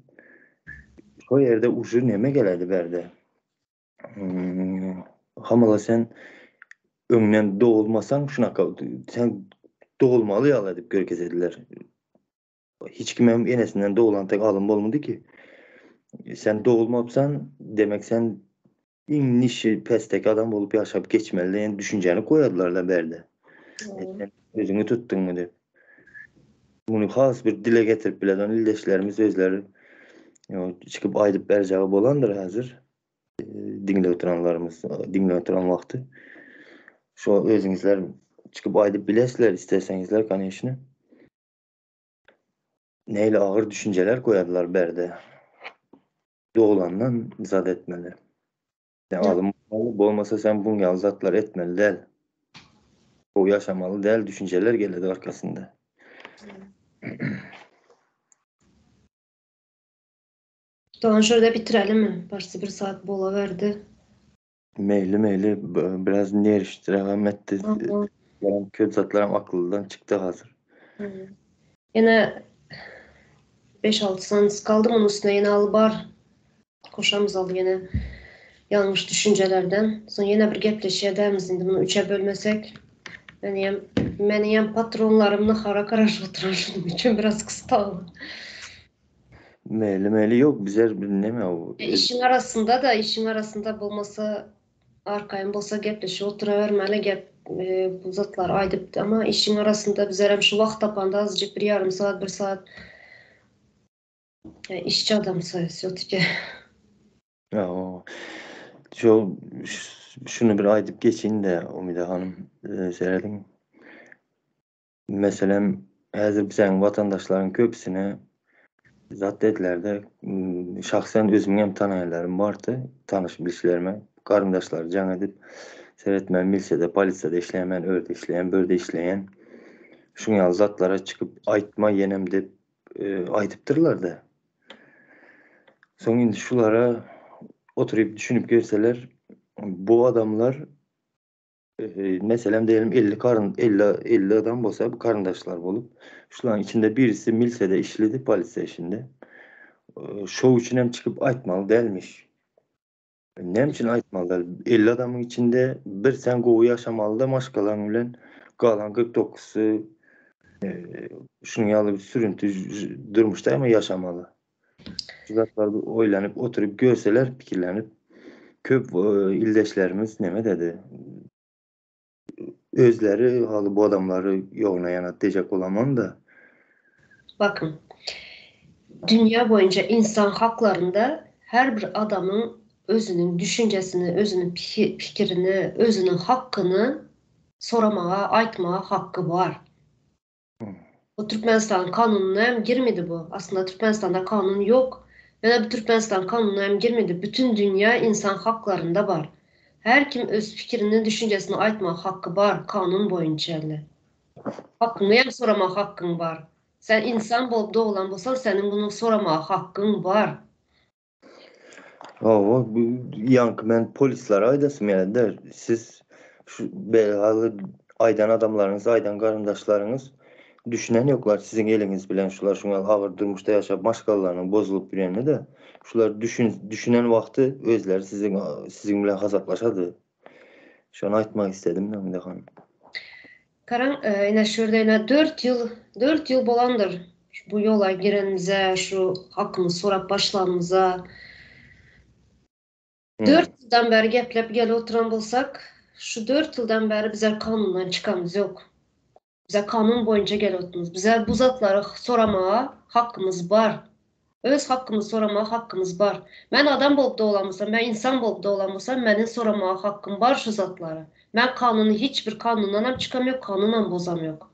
Şo ýerde uje neme geledi bärde. Hamala sen öňden dogulmasaň şunaka sen dogulmaly ýaly edip görkezediler. Hiç kimem enesinden doglan tek alym bolmady ki. Sen dogulmapsan, demek sen iň nişi pesdeki adam bolup ýaşap geçmeli diýen düşünjäni goýadylar-da bärde. Sen özüňi tutduňmy diýip. Muny has bir dile getirip bilen ildeşlerimiz özleri çykyp aýdyp berjegi bolandyr häzir. Diňläp oturanlarymyz, diňläp oturan wagty. Şo özüňizler çykyp aýdyp bilesizler isleseňizler, koneçne. Nähili agyr düşünjeler goýardylar bärde. Doglandan zat etmeli. Sen alym bolmaly, bolmasa sen buň ýaly zatlar etmeli däl. Gowy ýaşamaly däl düşünjeler geledi arkasynda. Dogan şurada bitirelimi? Başda bir saat bolaberdi. Meýli meýli biraz nerişdiragam etdi. Köp zatlaram akyldan çykdy hazir. Ýene 5-6 sanysy kaldy munuň üstüne ýene al bar. Koşamyz al ýene ýalňyş düşünjelerden. Soň ýene bir gepleşik edämiz indi muny üçe bölmesek. Meniňem meniňem patronlarym nahara garaşyp oturan şunuň üçin biraz gysdagly. Meli meli yok bizer neme o. E, işiň arasynda da işiň arasynda bolmasa arkaýyn bolsa gepleşip oturabermeli gep e, bu zatlary aýdypdy ama işiň arasynda bizerem şu wagt tapanda azajyk bir ýarym saat bir saat e, işçi adam wsýo-tiki. Ýa, Şu şuny bir aýdyp geçeýin-de Umida hanym, e, serediň. Meselem, häzir biziň watandaşlaryň köpüsine zat dediler-de, şahsen özümiň hem tanaýanlarym bardy, tanyş bilişlerime, garyndaşlary jaň edip, seret men milisiýada, polisiýada işleýän, men örde işleýän, börde işleýän, şuň ýaly zatlara çykyp aýtma ýenem diýip aýdypdyrlar-da. Soň indi şulara oturyp düşünip görseler, bu adamlar Meselem diýelim 50 karyn 50 50 adam bolsa bu karyndaşlar bolup, şularyň içinde birisi milsede işledi, polisiýa işinde. Şow üçin hem çykyp aýtmaly dälmiş. Näme üçin aýtmaly däl? 50 adamyň içinde bir sen gowy ýaşamaly da maşgalaň bilen, galan 49-sy şunuň ýaly bir sürüntü durmuşda hem ýaşamaly. Şu zatlar oýlanyp oturyp görseler pikirlenip köp ildeşlerimiz neme dedi. Özleri haly bu adamlary ýoguna ýanat diýjek bolamam da. Bakyn. Dünýä boýunça insan haklarynda her bir adamyň özüniň düşünjesini, özüniň pikirini, özüniň hakyny soramaga, aýtmaga hakky bar. Bu Türkmenistan kanunyna hem girmedi bu. Aslynda Türkmenistanda kanun ýok. Ýöne bu Türkmenistan kanunyna hem girmedi. Bütün dünýä insan haklarynda bar. Her kim öz pikirini, düşünjesini aýtmaga hakky bar kanun boýunça indi. Hakyňy hem soramaga hakkyň bar. Sen insan bolup doglan bolsaň seniň muny soramaga hakkyň bar. Hawa, bu ýaňky men polislere aýdasym geldi-de, siz şu belaly aýdan adamlaryňyz, aýdan garyndaşlaryňyz düşünen ýoklar siziň eliňiz bilen şular şuňa agyr durmuşda ýaşap maşgalalarynyň bozulyp ýörenini-de, şular düşün düşünen wagty özleri siziň siziň bilen hasaplaşady. Şony aýtmak isledim Öňde hanym. Garaň, ine şu ýerde ine 4 ýyl, 4 ýyl bolandyr bu ýola girenimize, şu hakymyzy sorap başlanymyza. 4 ýyldan bäri geplep gelip oturan bolsak, şu 4 ýyldan bäri bizler kanundan çykamyz ýok. Bize kanun boýunça gelip otyrmyz. Bize bu zatlary soramaga hakymyz bar. Öz hakkymyzy soramaga hakkymyz bar. Men adam bolup doglan bolsam, men insan bolup doglan bolsam, meniň soramaga hakkym bar şu zatlary. Men kanuny hiç bir kanundanam çykam ýok, kanunam bozam ýok.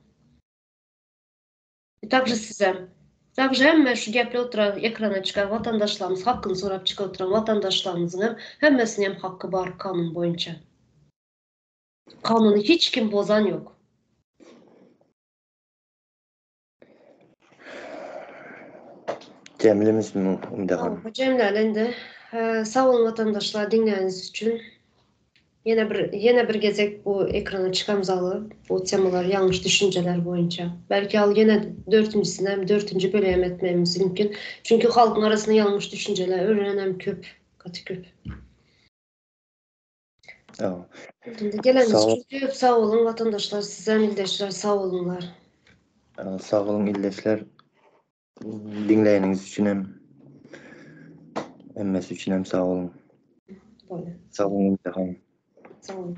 I takže sizem. Takže hemme şu gepli oturan ekrana çykan watandaşlarymyz hakkyny sorap çykyp oturan watandaşlarymyzyňam hemmesiniňem hakky bar kanun boýunça. Kanuny hiç kim bozan ýok. Jemlemişmi Umida hanym? Jemläli indi. Sag boluň watandaşlar diňläniňiz üçin. Ýene bir ýene bir gezek bu ekrana çykamzaly bu temalar ýalňyş düşünjeler boýunça. Belki al ýene dörtünjisini hem dörtünji bölüm etmegimiz mümkin. Çünki halkyň arasynda ýalňyş düşünjeler örenem köp, gaty köp. Indi geleniňiz üçin köp sag boluň watandaşlar sizem ildeşler sag boluňlar. Sag boluň ildeşler. Diňleýäniňiz üçin hem hemmesi üçin hem sag boluň. Bolýar. Sag boluň Umida hanym. Sag boluň.